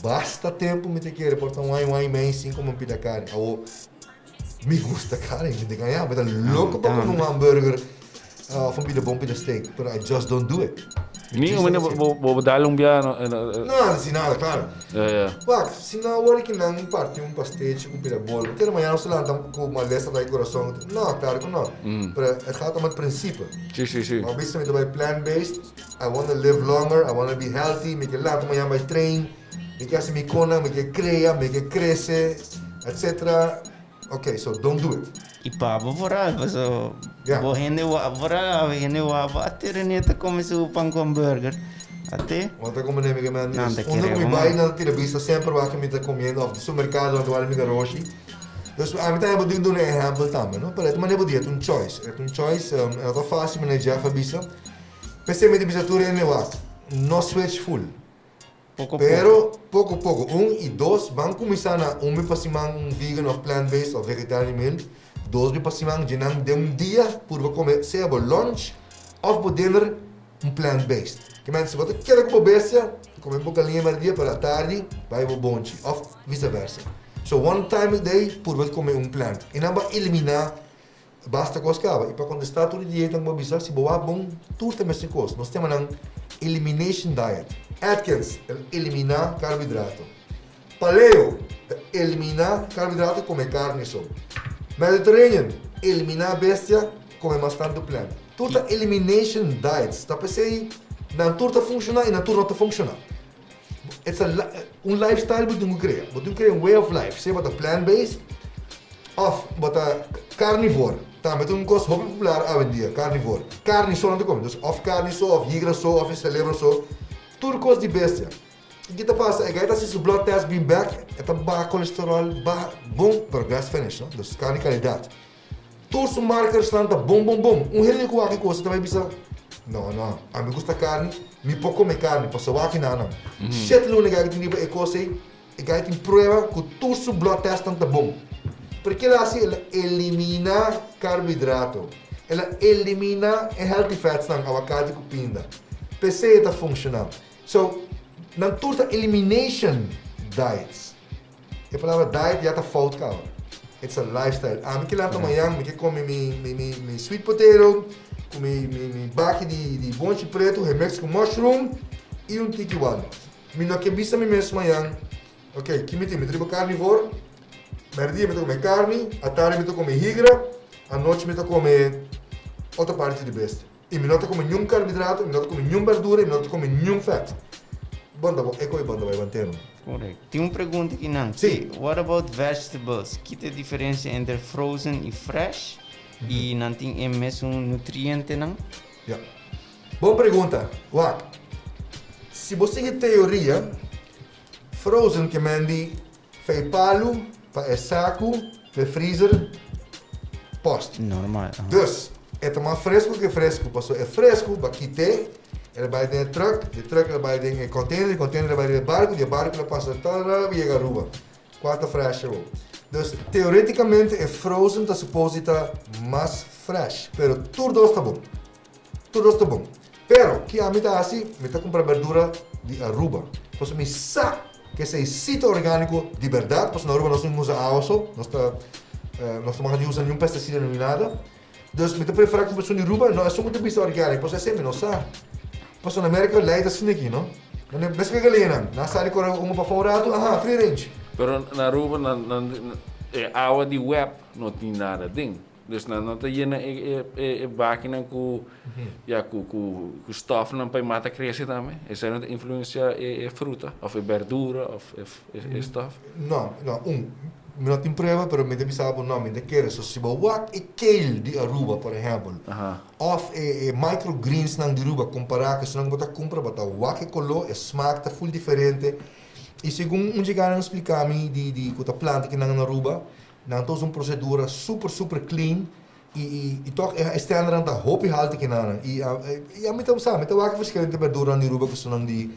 basta tempu mi ta kere, por ta un aña, un aña i mei sin kome un pida karni. Awor, mi gusta karni, mi ta gaña, mi ta loko pa kome un hamburger. Of un pida bon pida steak, pero I just don't do it. Ni un mene bo dal un bia no. No, si nada, claro. Ja, ja. Wak, si no awor ki nan parti un pastechi ku pida bol, kere mañana nos ta lanta ku malesa na e kurason. No, claro ku no. Pero het gaat om het principe. Si, si, si. Ma bisa mi ta bai plant based, I wanna live longer, I wanna be healthy, mi ke lanta mañana bai train, mi ke hasi mi konan, mi ke krea, mi ke krese, etcetera. Ok, so don't do it. I pa bo vooral, paso bo hende wak vooral awe hende wak bo ate Rene ta come su pan con burger. Ate. Bo ta come nemi ke men. Nan ta Unda kere ku mi bo bai man. nan ta tira bista semper wak ke mi ta comiendo of di supermercado nan ta wak mi garoshi. Dus ami tambe bo tin duna e ehempel tambe no. Pero e ta manera bo di e ta un choice. E ta un choice, e no ta facil manera Jeff a bisa. P'esei mi ta bisa tur hende wak, no switch full. Poko poko. Pero poko poko, un i dos, ban kuminsá na un be pa siman un vegan òf plant based òf vegetarian meal, dos be pa siman dje nan den un dia purba kome sea bo lunch òf bo dinner un plant based. Ke men si bo ta keda ku bo bestia, kome bo galiña merdia pero atardi bai bo bonchi òf vise versa. So one time a day purba kome un plant i nan bo a eliminá Basta kos kaba. I pa kontestá tur e dieta ku bo a bisa, si bo wak bon, tur ta mester kos. Nos tema nan elimination diet. Atkins, el eliminá karbohidrato. Paleo, ta eliminá karbohidrato, kome karni so. Mediterranean, eliminá bestia, kome mas tantu plant. Tur ta elimination diets. Ta p'esei nan tur ta funshoná i nan tur no ta funshoná. It's a un lifestyle bo tin ku krea. Bo tin ku krea un way of life. Sea bo ta plant based òf bo ta carnivore. Tambe ta un kos hopi popular awendia, carnivore. Karni so nan ta kome. Dus òf karni so òf higra so òf e selebro so. Tur kos di bestia. I ki ta pasa? E gai ta hasi su blood test bin bek, e ta baha kolesterol, baha bon, pero grass finish no. Dus karni kalidat. Tur su markersnan ta bon bon bon. Un hende ku wak e kos ta bai bisa, No, no, ami gusta karni, mi por kome karni, pasobra wak hinanan. Shete luna e gai tin riba e kos ei, e gai tin prueba ku tur su blood testnan ta bon. Pero kila hasi? El a eliminá karbohidrato, el a eliminá e healthy fatsnan, awakati ku pinda. P'esei e ta funshoná. So, nan tur ta elimination diets. E palabra diet ya ta fout caba. It's a lifestyle. Ami ke lanta mañan mi ke come mi mi mi mi sweet potato. ku mi mi mi baki di di bonchi pretu gemix ku mushroom i un tiki walnut. Mi no ke bisa mi mes mañan, ok, ki mi tin? Mi ta riba carnivore, mèrdia mi ta kome karni, atardi mi ta kome higra, anochi mi ta kome otro parti di bestia. I mi no ta kome niun karbohidrato, mi no ta kome niun berdura i mi no ta kome niun fèt. Bon ta bon, e koe bon ta bai ban tema. Correct. Tin un pregunta aki nan. Sí. What about vegetables? Ki ta e diferencia entre frozen y fresh? Y nan tin e mesun nutrientenan? Ja. Bon pregunta. Wak, si bo sigui teoria, frozen ke men di fei palu pa e saku p'e freezer post. Normal, aha. Dus, e ta mas fresku ke fresku, pasobra e fresku bo a kit'é, el a bai den e truck, di e truck el a bai den e container, di e container el a bai den e barku, di e barku el a pasa tarara i yega Aruba. Kua ta fresh awor? Dus, teoreticamente e frozen ta suppose di ta mas fresh, pero tur dos ta bon. Tur dos ta bon. Pero, ki ami ta hasi? Mi ta kumpra berdura di Aruba. Pasobra mi sa ku esei si ta orgániko di bèrdat, pasobra na Aruba nos no usa awa so, nos ta nos ta maha di usa niun pestisida ni nada. Dus mi ta preferá kumpra esun di Aruba, no esun ku ta bisa orgániko, pasobra esei mi no sa. Pasobra na Merka lei ta asina aki, no? Mes ku e galiñanan, nan sali kore un pafó un ratu, aha, free range. Pero na Aruba nan e awa di web no tin nada den. Dus nan no ta yena e bakinan ku ya ku ku stofnan pa e mata krese tambe. Esei no ta influensia e fruta òf e bèrdura òf e stof? No, no, un, mi no tin prueba pero mi ta bisa bo no, mi ta kere. So si bo wak e kale di Aruba por ehèmpel òf e microgreensnan di Aruba kompará ku esnan ku bo ta kumpra bo ta wak e koló, e smak ta ful diferente. I segun un dje ganan a splika mi di ku ta planta kinan na Aruba, Nan ta usa un procedura super super clean y y y toch e standardnan ta hopi halto kinanan y y ami ta sa mi ta wak verschillende berduranan di Aruba ku esnan di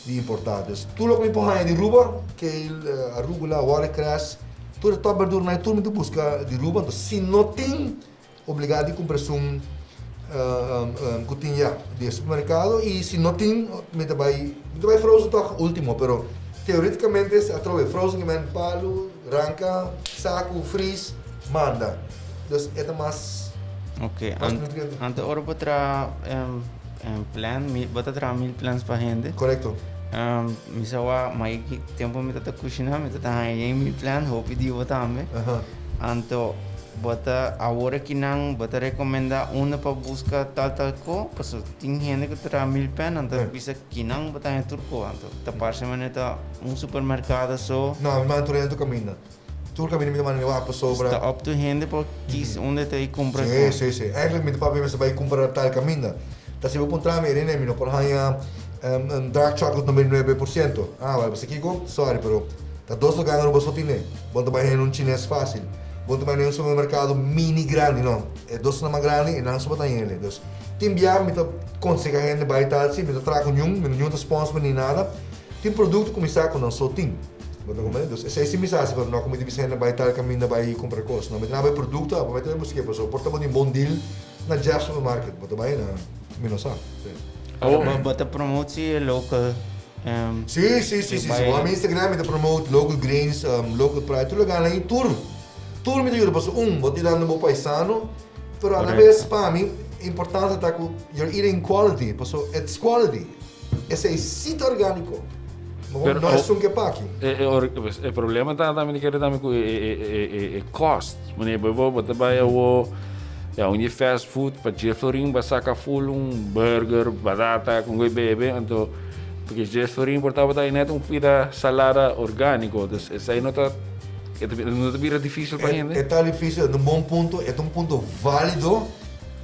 di importa. Dus tur loke mi por haña di Aruba, kale, arugula, watercress, tur e top berduranan tur mi ta buska di Aruba. Entonces si no tin obliga di kumpra esun ku tin ya di e supermerkado i si no tin mi ta bai mi ta bai frozen tòg ultimo pero teoreticamente si atrobe frozen ke men palu ranka saku fris manda dus e ta mas Ok, mas nutriente. Anto ora bo traha plan bo ta traha meal plans pa hende? Korekto. Mi sa wak mai ki tempo mi ta ta kushina mi ta ta haña yen meal plan hopi di bo tambe. Anto bo ta awor aki nan bo ta recomenda unda pa busca tal tal co pasobra tin hende cu ta traha mil pen nan ta bisa kinan bo ta haña tur co anto ta parce manera ta un supermercado so. No, mi manda tur hende tur caminda. Tur caminda mi ta manda mi wak pasobra. Ta up to hende pa kies unda ta y cumpra co. Si, si, si. Eigenlijk mi ta papia mester bay cumpra tal caminda. Ta si bo puntra mi, Rene, mi no por haña dark chocolate 99%. Ah, well, bo sa kico? Sorry, pero Ta dos lugar na Aruba so tine. Bo ta bai hende un chines facil. Bo ta bai den un supermercado mini grandi no. E dos nan mas grandi e nan so bo ta hende. Dus tin bia mi ta conseha hende bai tal si mi ta traha cu niun, mi niun ta sponsor mi ni nada. Tin producto cu mi sa cu nan so tin. Bo ta comprende? Dus esey si mi sa haci pero no cu mi ta bisa hende bai tal caminda bai cumpra cos. No, mi ta na bai producto abo mi ta bai busque pasobra por ta bo tin bon deal na Jeff supermarket. Bo ta bai na mi no sa. Si. Bo ta promote si e local. Sí, sí, sí, sí, sí. Bo mi Instagram mi ta promote local greens, local pride, tur local ahí, tur, tur mi ta yuda pasobra un, bo ta yudando bo paisano, pero a la vez pa mi importante ta ku you're eating quality, pasobra it's quality, esei sí ta orgánico, Pero no esun ke paki. E problema ta tambe mi kere tambe ku e cost, manera bo ta bai awo ya un di fast food pa dje florin bo a saka full un burger, batata con goe bebe, anto porque dje florin por tabata net un pida salada orgánico, dus esei no ta no ta bira difícil pa hende? E ta difícil, e ta un bon punto, e ta un punto válido,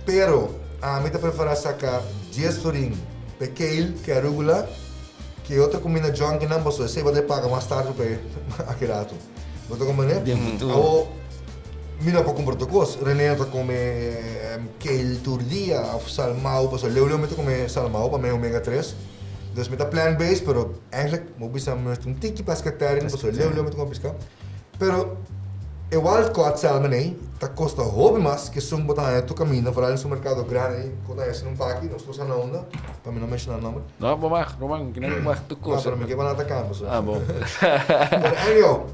pero ami ta preferá saka djes florin p'e kale ke arugula ke otro kuminda junkinan pasobra esei bo ta paga mas tarde p'e aki rato. Bo ta comprende? Den futuro. Awo, mi no por kumpra tur kos. René no ta kome kale tur dia òf salmao pasobra leu leu mi ta kome salmao pa mi omega tres. Dus mi ta plant based pero eigenlijk bo bisa mi ta un tiki pescatarian pasobra leu leu mi ta kome piská. Pero e wild caught salmon ei ta kosta hopi mas ke esun bo ta haña tur kaminda foral den supermerkado grandi ei ku ta haña esun un paki nos no sa na unda pa mi no menshoná nomber. No, bo mag, Roman, ki nan mag tur No, cosa. pero mi ke pa nan ta campo so. Ah, bon. Pero anyhow,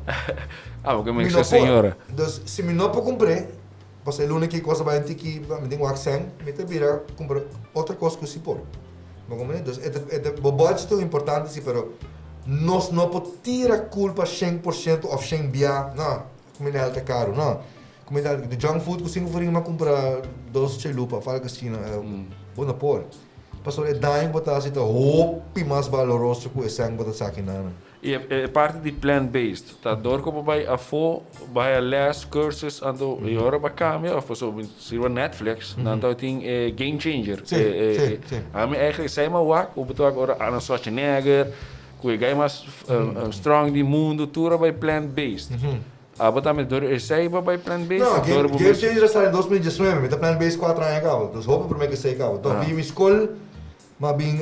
Ah, bo ke mi mensha no por. señora. Dus si mi no por cumpr'é, Pasobra e luna ki kos a bai un tiki, mi tin wak sèn, mi ta bira kumpra otro kos ku si por. Bo comprende? Dus e ta, e ta, bo budget ta importante si, pero nos no por tira kulpa 100% òf shen bia, no, kuminda el ta karu, no. Kuminda di junk food ku sinku florin mi a kumpra dos chalupa òf algu asina, bo no por. Pasobra e daño ku bo ta hasi ta hopi mas baloroso ku e sèn ku bo ta saki nan. I e parti di plant based ta dor ku bo bai afó bo haya les, cursus, anto e ora bo a kambia òf pasobra si riba Netflix nan ta tin e game changer. Sí, sí, sí. Ami eigenlijk esei mi a wak ku bo ta wak ora Arnold Schwarzenegger ku e guy mas strong di mundu tur a bai plant based. Abo tambe dor esei bo a bai plant based No, òf dor game, bo game mes? changer a sali en 2019, mi ta plant based kuater aña kaba, dus hopi promé ku esei kaba. Toh mi skol M'a bin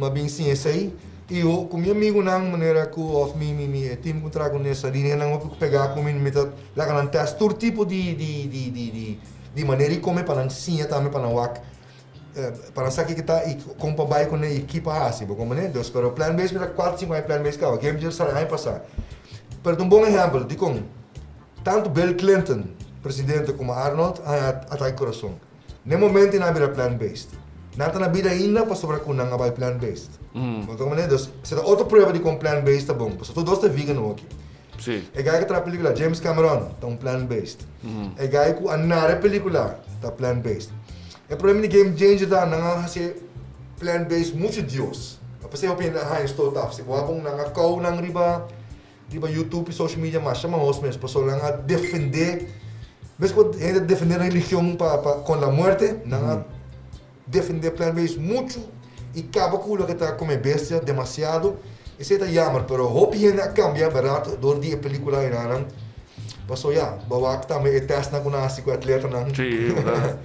m'a bin siña esei i ho ku mi amigunan manera ku òf mi mi mi e tim ku traha kuné sa di nan hopi ku pegá ku mi mi ta laga nan tèst tur tipo di di di di di di manera di kome pa nan siña tambe pa nan wak pa nan sa kiko ta i kon pa bai kuné i ki pa hasi bo komprendé dus pero plant based mi ta kuater sinku aña plant based kaba game changer sali aña pasá pero ta un bon ehèmpel dikon tantu Bill Clinton presidente komo Arnold a haña atake kurason. N'e momento nan a bira plant based. Nan ta na bida ainda pasobra ku nan a bai plant based. Bo ta komprende? Dus esei ta otro prueba di kon plant based ta bon. Pasobra tur dos ta vegan awoki. Sí. E guy ku traha pelikula, James Cameron, ta un plant based. E guy ku a nara e pelikula ta plant based. E problema di Game Changer ta nan a hasi plant based muchu dios. P'esei hopi hende a haña stoot af. Si bo a bon nan a kou nan riba. Riba YouTube y social media masha mahos mes pasobra nan a defende mes cu hende ta defende religion pa pa con la muerte nan a defende plant based mucho y caba cu loke ta come bestia demasiado esey ta jammer pero hopi hende a cambia berdad door di e pelicula enanan paso ya bo wak tambe e testnan cu nan a haci cu e atletanan. Sí, berdad.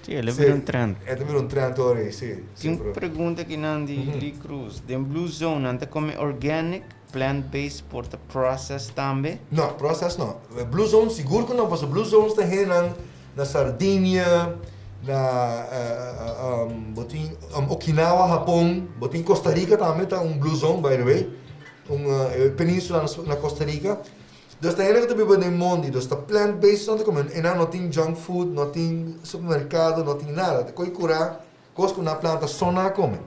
Sí, el a bira un trend. El a bira un trend ora ey, sí. Tin un pregunta akinan di Lee Cruz. Den Blue Zone nan ta come organic? Plant based por ta processed tambe? No, processed no. Blue zone sigur ku no pasobra blue zones ta hendenan na Sardinia, na bo tin Okinawa, Hapon, bo tin Costa Rica tambe ta un blue zone by the way, un peninsula na Costa Rica. Dus ta hende ku ta biba den mondi, dus ta plant based nan ta kome, enan no tin junk food, no tin supermerkado, no tin nada, ta koi kurá Kos ku nan planta so nan a kome.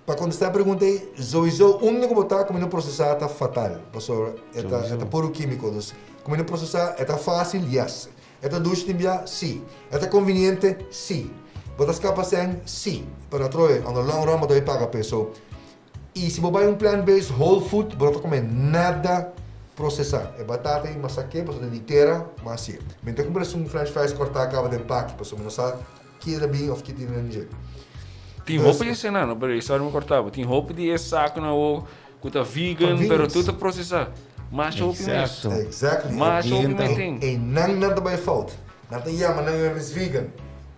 Pa kontestá e pregunta ei, souiso unda ku bo ta kuminda prosesá ta fatal, pasobra e ta e ta puru kímiko. Dus kuminda prosesá e ta fásil? Yes. E ta dushi tin bia? Sí. E ta konviniente? Sí. Bo ta skapa sèn? Sí. Pero atrobe, on the long run bo ta bai paga p'e. So, i si bo bai un plant based whole food bo no ta kome nada prosesá. E batata ei masak'é pasobra ta di tera, mas hasié. Mi no ta kumpra esun french fries kòrtá kaba den paki pasobra mi no sa. Kier bin of ki tin den dje. Tin hopi esena no, pero sorry mi corta bo. Tin hopi di e saconan awo cu ta vegan, pero tur ta procesa. Masha hopi mes. Exacto. Exactly. Masha hopi mes tin. E nan nan ta bay fout. Nan ta yama nan mes vegan.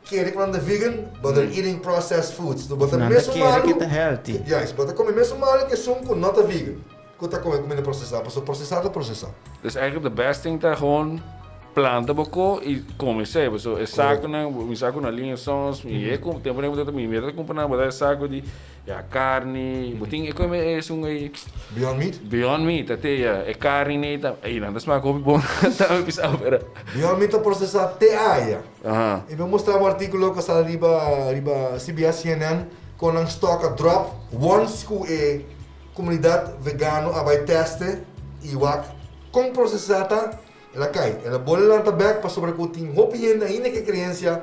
Kere cu nan ta vegan, but they're eating processed foods. So bo ta Nan ta mesun kere malu. ke ta healthy. Juist, bo ta come mesun malu ke esun cu no ta vegan. Ku ta kome kumida prosesá, pasobra prosesá ta prosesá. Dus eigenlijk de best thing ta gewoon planta bo ko i kome esei. Pasobra e sakunan, mi sa ku na liña soms, mi e ku tempu tempu mi mira ta kumpra nan, bo ta e saku di ya karni, bo tin e kome esun ei. Beyond Meat? Beyond Meat, ta te ya. E karni nei ta, ei nan ta smak hopi bon tambe pisá pero. Beyond Meat ta prosesá te aya. Aha. I mi a mustra bo artíkulo ku a sali riba riba CBS, CNN, kon nan stock a drop once ku e. Comunidad vegano a bay teste y wak con procesa ta, el a cay. El a bole lanta bek pasobra cu tin hopi hende ainda ke creencia,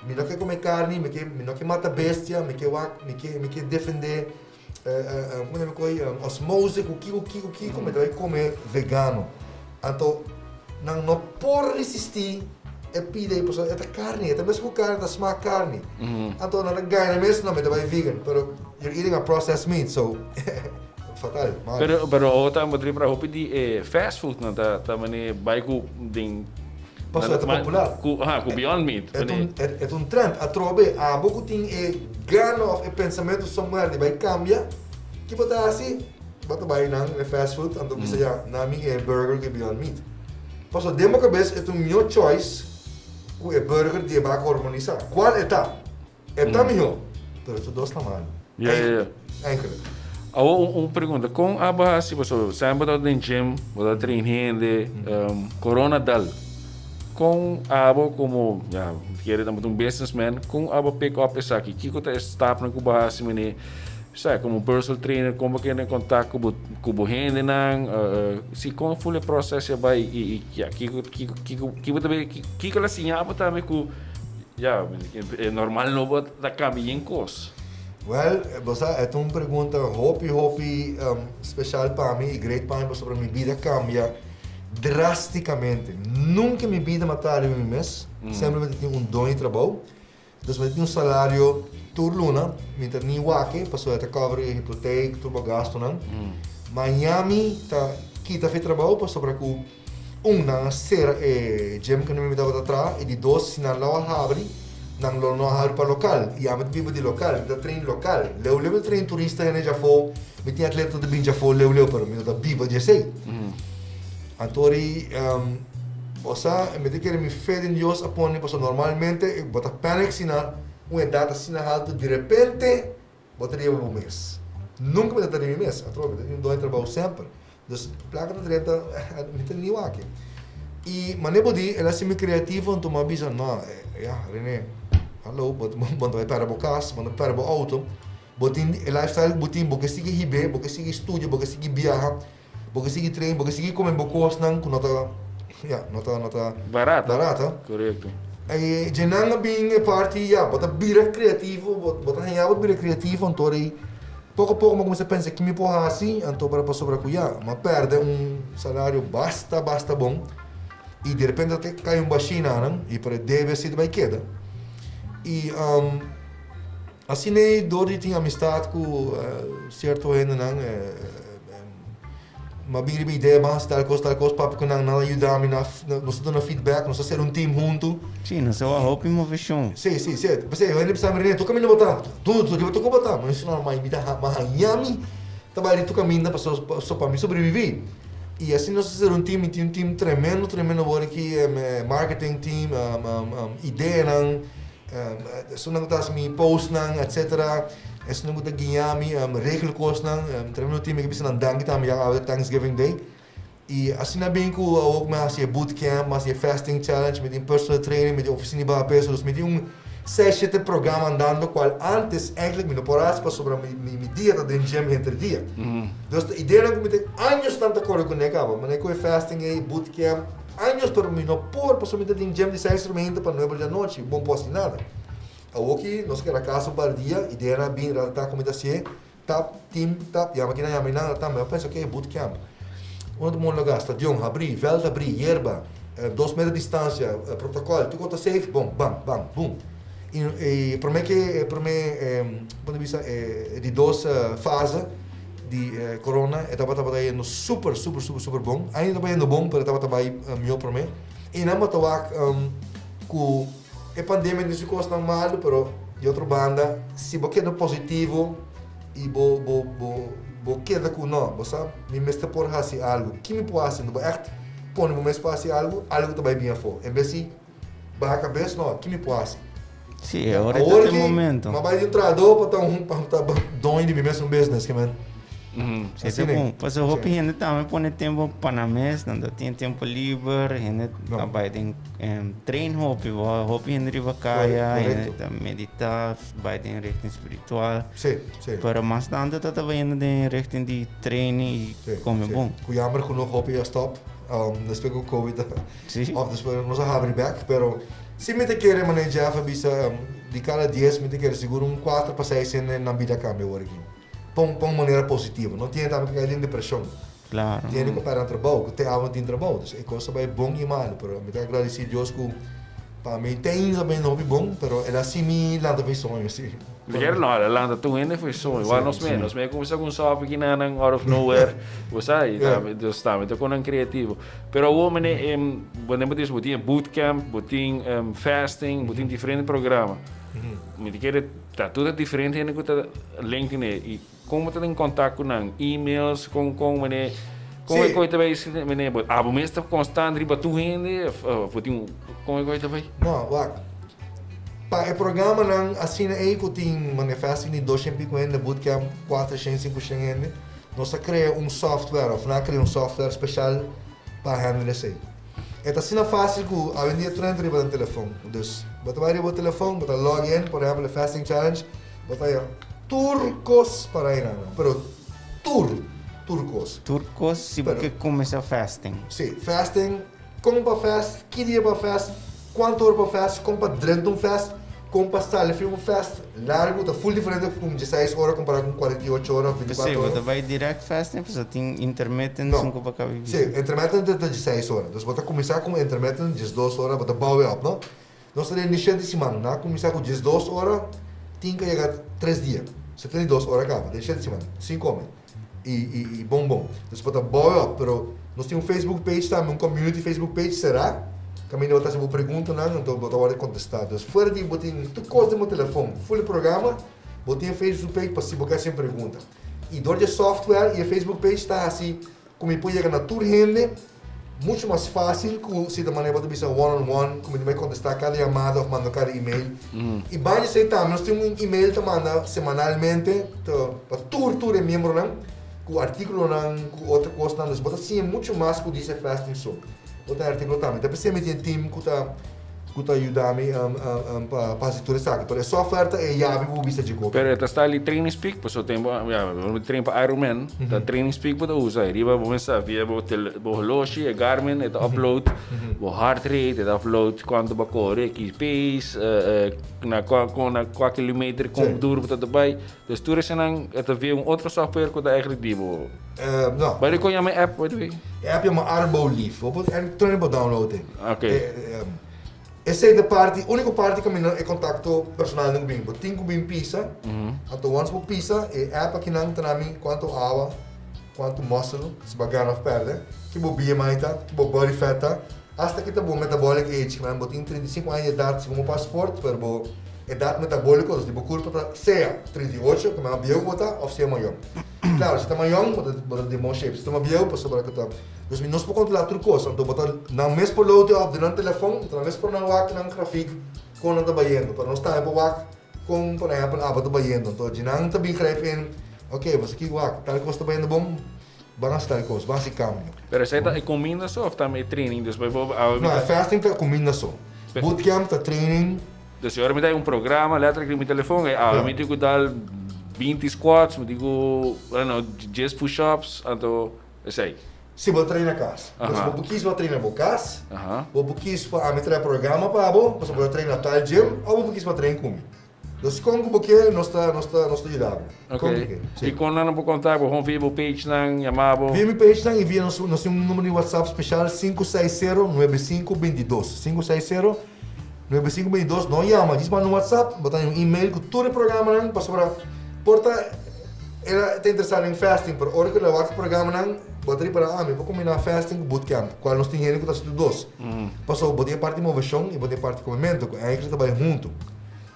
mi no ke come carni, mi ke mi no ke mata bestia, mi ke wak, mi ke mi ke defende como ta yama coy osmose cu kico kico kico, mi ta bay come vegano. Anto nan no por resisti e pida ei pasobra e ta carni, e ta mes cu carni, e ta smaak carni. Anto nan ta gana mes, no mi ta bay vegan, pero you're eating a processed meat, so fatal, mal. Pero pero awo ta bo tripra hopi di e fast food nan ta ta mane bay cu den Pasobra e ta popular. Cu aha cu Beyond Meat. E ta un e ta un trend, atrobe abo cu tin e gana of e pensamento somewhere di bay cambia, ki bo ta haci? Bo ta bai nan e fast food anto bisa ya na mi e burger ku e Beyond Meat. Pasobra den bo kabes e ta un mihó choice ku e burger di e baka hormonisá. Kual e ta? E ta mihó, pero tur dos ta malu. Ya, ya, ya. Eigenlijk. Awor un pregunta, kon abo hasi pasobra semper bo ta den gym, bo ta train hende, corona dal. Kon abo komo, ya, kere ta un businessman, kon abo pick up esaki? Kiko ta e stapnan ku bo hasi mene? Sa, komo personal trainer, kon bo keda en kontak ku bo, ku bo hendenan? Si, kon ful e proses ya bai i, i ya, kiko, kiko, kiko, kiko ta be, kiko la siña bo tambe ku, ya, e normal no bo ta kambia yen kos? Well, bo sa, e ta un pregunta hopi, hopi special pa mi i great pa mi pasobra mi bida kambia Drasticamente. Nunca mi bida m'a traha riba mi mes. Semper mi ta tin un doño di trabou. Dus mi ta tin un salario tur luna. Mi ta ni wak e pasobra e ta cover e hipoteek, tur bo gastonan. Miami ta kita fi trabou pasobra cu un, nan a cera e gym cu mi tabata traha y di dos, si nan lo a habri, nan lo no a habri pa local. Y ami ta biba di local, mi ta train local. Leu leu mi ta train turista hende djafó, mi tin atleta ta bin djafó leu leu pero mi no ta biba di esey. Anto ri, bo sa, mi ta kere mi fe den Dios a pone, pasobra normalmente bo ta panic si na un edat asina haltu, direpente bo ta riba bo mes. Nunka mi ta ta riba mi mes, atrobe, mi ta tin un don di trabou semper. Dus plaka ta drenta, mi ta niu aki. I manera bo di, el a hasi mi kreativo, anto mi a bisa, no, ya, Rene, hallo, bo ta bai pèrdè bo kas, bo ta pèrdè bo outo, bo tin e lifestyle ku bo tin, bo ke sigui hib'é, bo ke sigui studia, bo ke sigui biaha. Bo ke sigui train, bo ke sigui come bo cosnan cu no ta, ya, no ta, no ta Barata. barata. Correcto. E djenan a bin e parti, ya, bo ta bira creativo, bo, bo ta haña bo bira creativo, anto rei poco poco mi a cuminsa pensa ki mi por haci, anto para pasobra cu ya, mi a perde un salario basta, basta bon, y de repente ta cay un bashi na nan, y pero e debe si ta bay keda. Y asina ei dor di tin amistad cu cierto hendenan, M'a bin riba idea ban hasi tal kos tal kos papia ku nan nan a yuda mi nan nos a duna feedback nos a ser un team huntu. Sí, nos a wak hopi moveshon. Sí, sí, sí. P'esei hende bisa mi Rene tur kaminda bo ta? Tur tur riba tur ku bo ta? Mi bisa no ma mi ta m'a haña mi ta bai riba tur kaminda paso so pa mi sobreviví. I asina nos a ser un team mi tin un team tremendo tremendo wor aki marketing team ideanan Esunnan ku ta hasi mi postnan etcetera, esunnan ku ta guia mi, regel kosnan, tremendo team mi ke bisa nan danki tambe ya awe ta Thanksgiving Day. I asina bin ku awor ku mi a hasi e bootcamp, mi a hasi e fasting challenge, mi tin personal training, mi tin ofisina di baha peso, dus mi tin un seis shete programa andando kual antes eigenlijk mi no por hasi pasobra mi mi dia ta den gym henter dia. Dus ta ideanan ku mi tin añosnan ta kore kuné kaba, manera ku e fasting ei, bootcamp, Años pero mi no por pasobra mi ta den gym di seis or pa nuebe or di anochi, bo no por hasi nada. Awoki nos a keda casa un par di dia y Diana a bin rata cu mi ta hacié, tap, tim, tap, yama kinan yama einan, rata, mi a pensa ok, boot camp. Uno ta bon lugar, stadion habri, veld habri, yerba, 2 meter distancia, protocol, tur cos ta safe, bon, bam, bam, boom. Y prome ke, prome, como ta bisa, e di dos fase, di corona e tabata tabata yendo super super super super bon ainda tabata yendo bon pero e tabata bai mihó promé i nan bata wak ku e pandemia tin su kosnan malu pero di otro banda si bo keda positivo i bo bo bo bo keda ku no bo sa mi mester por hasi algu ki mi por hasi bo ègt pone bo mes pa hasi algu algu ta bai bin afó en bes di Baha kabes no, ki mi por hasi? Sí, e ora ta e momento. Awor ki m'a bai di un trahadó pa ta un pa ta doño di mi mesun business, ke men. Sí, ta bon. Pasobra hopi hende tambe pone tempo pa nan mes, nan ta tin tempo liber, hende ta bai den train hopi, hopi hende riba kaya, hende ta medita, bai den richting spiritual. Sí, sí. Pero mas tanto ta ta bayendo den richting di training i kome bon. Ku jammer genoeg hopi a stop despues ku covid a. Sí. Of despues nos a habri bek, pero si mi ta kere manera Jeff a bisa, di cada dies mi ta kere sigur un cuatro pa seis hende nan bida cambia awor aki. Pa un pa un manera positivo. No tin hende tambe cu cay den depresion. Claro. Tin hende cu perde nan trabou, cu te awe no tin trabou. Dus e cos ta bay bon y malo, pero mi ta agradeci Dios cu pa mi te ainda ta bay hopi bon, pero el a haci mi lanta fi soño, si. Miguel no, el a lanta tur hende foi soño. Igual nos mes, nos mes cuminsa cu un sopi kinanan out of nowhere. Bo sa, y tambe, dus tambe ta con nan creativo. Pero awor mene, bo bo tin, bo tin e bootcamp, bo tin fasting, bo tin diferente programa. Mi ta kere ta tur e diferente hende cu ta link ne. Y con bo ta den contact cu nan? Emails, con, con mene, con e coi ta bay, mene, bo, abo mes ta constant riba tur hende of bo tin, con e coi ta bay? No, wak. Pa e programanan asina ei cu tin mane fasting di 200 pico hende, bootcamp 400, 500 hende, nos a crea un software of nan a crea un software special pa handle esey. E ta asina fácil ku awendia tur hende riba nan telefon. Dus, bo ta bai riba bo telefon, bo ta log in, por ehèmpel e fasting challenge, bo ta haña tur kos para einan, pero tur, tur kos. Tur kos si bo ke kuminsá fasting. Sí, fasting, kon pa fast, ki dia pa fast, Kuantu ora pa fast, kon pa drenta un fast, kon pa sali fi un fast largu ta full diferente ku dieseis ora kompará ku 48 ora of 24 ora. Bo ta bai direct fasting pasobra tin intermittent No. sinku pa kabi Sí, intermittent ta dieseis ora. Dus bo ta kuminsá ku intermittent 12 ora, bo ta bouw e op, no? Nos ta den di shete siman, nan a kuminsá ku 12 ora, tin ku yega tres dia, 72 ora kaba, den shete siman, sin kome. I i i bon bon. Dus bo ta bouw op, pero nos tin un Facebook page tambe, un community Facebook page será, kaminda bo ta hasi bo preguntanan, anto bo ta wòrdu kontestá. Dus fuera di bo tin tur kos den bo telefon, full e programa, bo tin e Facebook page pa si bo ke hasi un pregunta. I dor di e software i e Facebook page ta hasi ku mi por yega na tur hende mucho mas fácil ku si ta manera bo ta bisa one on one, ku mi ta bai kontestá kada yamada òf manda kada email. I banda esei tambe nos tin un email ta manda semanalmente pa tur tur e miembronan ku artíkulonan ku otro kosnan. Dus bo ta siña mucho mas ku djis e fasting so. Bo ta artíkulo tambe. Ta p'esei mi tin e team ku ta ku ta yuda mi pa hasi tur esaki. Pero e software ta e yabi ku bo bisa dje kopi. Pero e ta sta li training speak pasobra tempo ya bo train pa Ironman ta training speak bo ta usa e riba bo mester via bo tele bo holoshi e Garmin e ta upload bo heart rate e ta upload kuantu bo a kore ki pace na kua na kua kilometer kon duru bo ta ta bai dus tur esanan e ta via un otro software ku ta eigenlijk di bo. No. Bai kon yama e app by the way? E app yama Arboleaf. Bo por train bo download e. Ok. Esei ta parti, úniko parti kaminda e kontakto personal nan ku bin. Bo tin ku bin pisa. Anto once bo pisa, e app akinan ta na mi kuantu awa, kuantu muscle, si bo a gana òf pèrdè, ki bo BMI ta, ki bo body fat ta, hasta ki ta bo metabolic age. Kimen bo tin 35 aña di edat segun bo paspoort, pero bo edat metabóliko, dus di bo kurpa ta sea 38, kimen mas bieu ku bo ta, òf sea mayó. Claro, si ta mayon, bo ta bo ta den bon shape. Si ta mas bieu, pasobra ku ta. Dus mi nos por kontrolá tur kos. Anto bo ta nan mes por load op den nan telefon, nan mes por nan wak nan grafik kon nan ta bayendo. Pero nos tambe por wak kon, por ehèmpel, abo ta bayendo. Anto dje nan ta bin grijp in, oke, bo sa ki wak, tal kos ta bayendo bon, ban hasi tal kos, ban hasi kambio. Pero esei ta e kuminda so òf tambe e training? Dus bijvoorbeeld awe mi No, ta. e fasting ta kuminda so. Bootcamp ta training. Dus ora mi ta un programa letterlijk riba mi telefon, e awe mi tin ku dal 20 squats, mi tin ku, I don't know, 10 push-ups, anto esei. Si bo traina kas. Dus bo por kies pa traina bo kas, bo por kies pa ami traha programa pa bo, pasobra bo ta traina tal gym, òf bo por kies pa train ku mi. Dus kon ku bo ke, nos ta, nos ta, nos ta yuda bo. Kon ku ke. Si. I kon nan por kontak bo? Hon via bo page nan, yama bo? Via mi page nan i via nos, nos tin un numero di WhatsApp speshal 560 9522. 560 9522. No yama, djis manda un WhatsApp, bo ta haña un email ku tur e programanan pasobra por ta el a ta interesá den fasting, pero ora ku el a wak e programanan bo ta ripará, ah mi por kombiná fasting ku bootcamp, kual nos tin hende ku ta hasi tur dos. Pasobra bo tin e parti moveshon i bo tin e parti komementu ku eigenlijk ta bai huntu.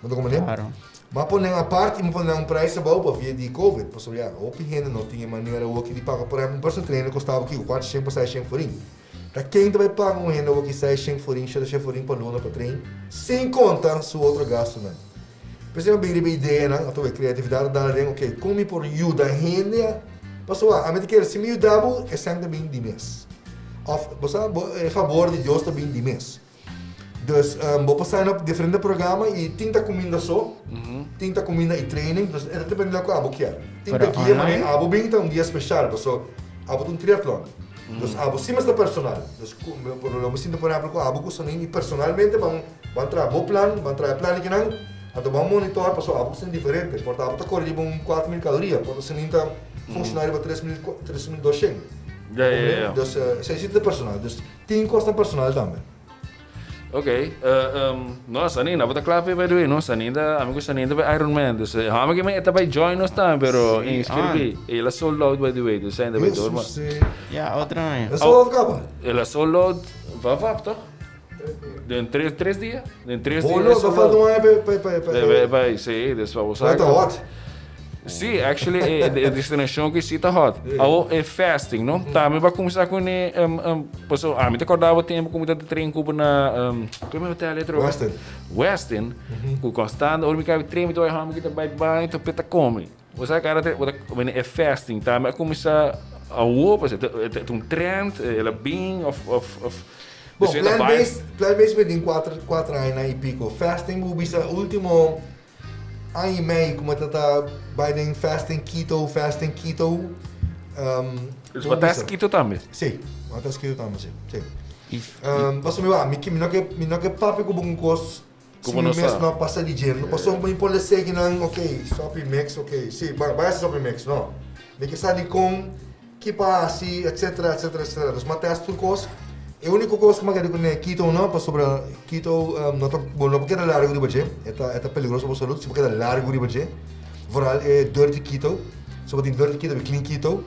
Bo ta comprende? Claro. M'a pone nan apart y m'a pone nan un prijs abou pa via di covid. Pasobra ya, hopi hende no tin e manera awoki di paga. Por ehempel, un personal trainer kostaba kiko? Kuater shen pa seis shen forin. Ta ken ta bai paga un hende awoki seis shen forin, shete shen forin pa luna pa train? Sin konta su otro gastunan. P'esei m'a bin riba e ideanan, anto e kreatividat a dal aden, ok, kon mi por yuda hende? Pasobra ami ta kere si mi yuda bo, e sèn ta bin di mes. Òf, bo sa, bo e fabor di Dios ta bin di mes. Dus bo por sign up diferente programa y tin ta cuminda so, tin ta cuminda y training, dus e ta depende loke abo kier. Tin ta guia manera abo bin ta un guia special, paso abo ta un triatlon. Dus abo si mester personal. Dus lo bo sinta por ehempel cu abo cu Sanin y personalmente ban ban traha bo plan, ban traha e plan di kinan, anto ban monitor paso abo cu Sanin diferente. Por ta abo ta core riba un 4000 caloria, por ta Sanin ta funciona riba 3200. Dus esey si ta personal. Dus Tin kosnan personal tambe. Ok, no, Sanina, bo ta kla p'e by the way, no? Sanina, ami ku Sanina ta bai Iron Man, dus hòmber ke men e ta bai join nos tambe, pero Sí, inscribí. El a sold out by the way, dus Sanina ta bai door, ma. Jesus, sí. Ya, otro aña. El a sold out kaba? El a sold out, vap vap, toch? Den tres dia, den tres dia. Bolo, ta falta un aña pa pa pa. Pa, sí, dus pa bo sa. Ta hot. Sí, actually e destinashon ku sí ta hot. Awo e fasting, no? Tambe bo a kuminsá ku ne, pasobra ami ta kòrda bo tempu ku mi ta train ku bo na, kome hotel e atrobe? Westin. Westin, ku konstant ora mi kabi train mi ta bai hòmber ki ta bai baño ta p'e ta kome. Bo sa kara bo ta wene e fasting tambe a kuminsá awo, pasobra e ta un trend, el a bin òf òf òf. Bon, plant-based, plant-based mi tin 4 aña y pico. Fasting bo bisa ultimo aña y mei cu mi ta ta bay den fasting keto, fasting keto. Dus bo ta keto tambe? Si, mi ta keto tambe, si. Si. Pasobra mi wak, mi no ke, mi no ke papia cu bo un cos si mi mes no a pasa di dje. Pasobra mi por lesa kinan, ok, sopi mix, ok, si, bay haci sopi mix, no. Mi ke sa dicon. Ki pa hasi, etcetera, etcetera, etcetera. Dus m'a test tur kos. E úniko kos ku m'a keda kuné keto no, pasobra keto no ta, bo no por keda largu riba dje. E ta, e ta peligroso pa bo salud si bo keda largu riba dje. Vooral e dirty keto. So bo tin dirty keto i clean keto.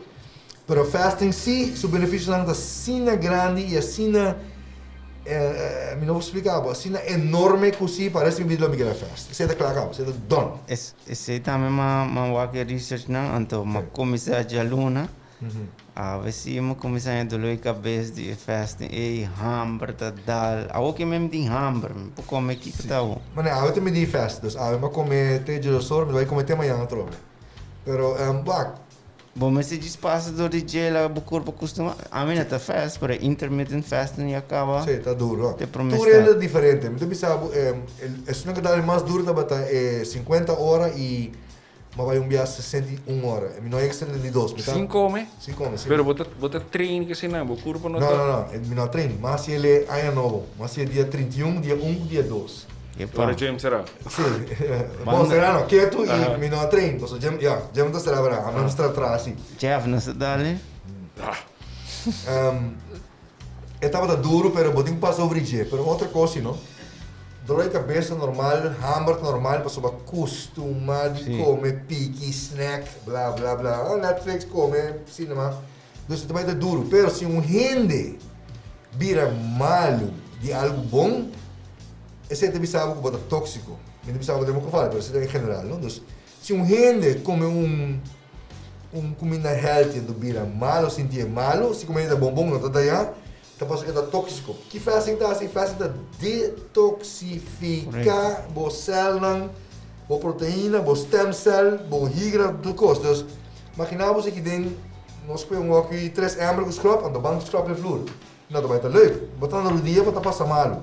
Pero fasting si, su benefisionan ta asina grandi i asina, mi no por splika bo, asina enorme ku si pa resto di mi bida lo mi keda fast. Esei ta kla kaba, esei ta done. Esei tambe m'a wak e researchnan, anto m'a kuminsá djaluna. Awe sí m'a kuminsá haña doló di kabes di e fasting ei, hamber ta dal. Awo ke mi tin hamber, mi por kome kiko ta awo. Mane, awe ta mi di fast, dus awe m'a kome te djodosor, mi ta bai kome te mañana atrobe. Pero wak. Bo mester djis pasa dor di dje laga bo kurpo kustumá. Ami no ta fast, pero intermittent fasting ya kaba. Sí, ta duro. Te promé Tur hende ta diferente. Mi ta bisa bo, esun ku ta dal mas duro tabata e 50 ora i mi a bai un bia 61 ora. Mi no a yega 72. Mi ta. Sin kome? Sin kome, sí. Pero bo ta, bo ta train kesinan, bo kurpo no ta. No, no, no. Mi no a train. Mi a hasi el e aña nobo. Mi a hasi e dia 31, dia un ku dia dos. Ora James será. Sí. Bon, será no. Ketu i mi no a train. Paso James, ya, James ta será verdad. Ami no ta traha así. Jeff no sa dale. E tabata duro, pero bo tin ku pasa over dje. Pero otro kos si no. Dolor di kabes ta normal, hamber ta normal, pasobra kustumá di kome piki, snack, bla bla bla. Netflix, kome, cinema. Dus e ta bai ta duro. Pero si un hende bira malu di algu bon, esei ta bisa bo ku bo ta tóksiko. Mi ta bisa bo den bo kofal, pero esei ta en general, no? Dus, si un hende kome un un kuminda healthy anto bira malu, sinti e malu, si kuminda ta bon bon no ta dañá, ta pasobra e ta tóksiko. Ki fasting ta hasi? Fasting ta detoksifiká bo sèlnan, bo proteina, bo stem cell, bo higra, tur kos. Dus, Magina bo si ki den nos kue un wòki tres ember ku skròp, anto ban skròp e flur. No ta bai ta leuk. Bo ta na rudia bo ta pasa malu.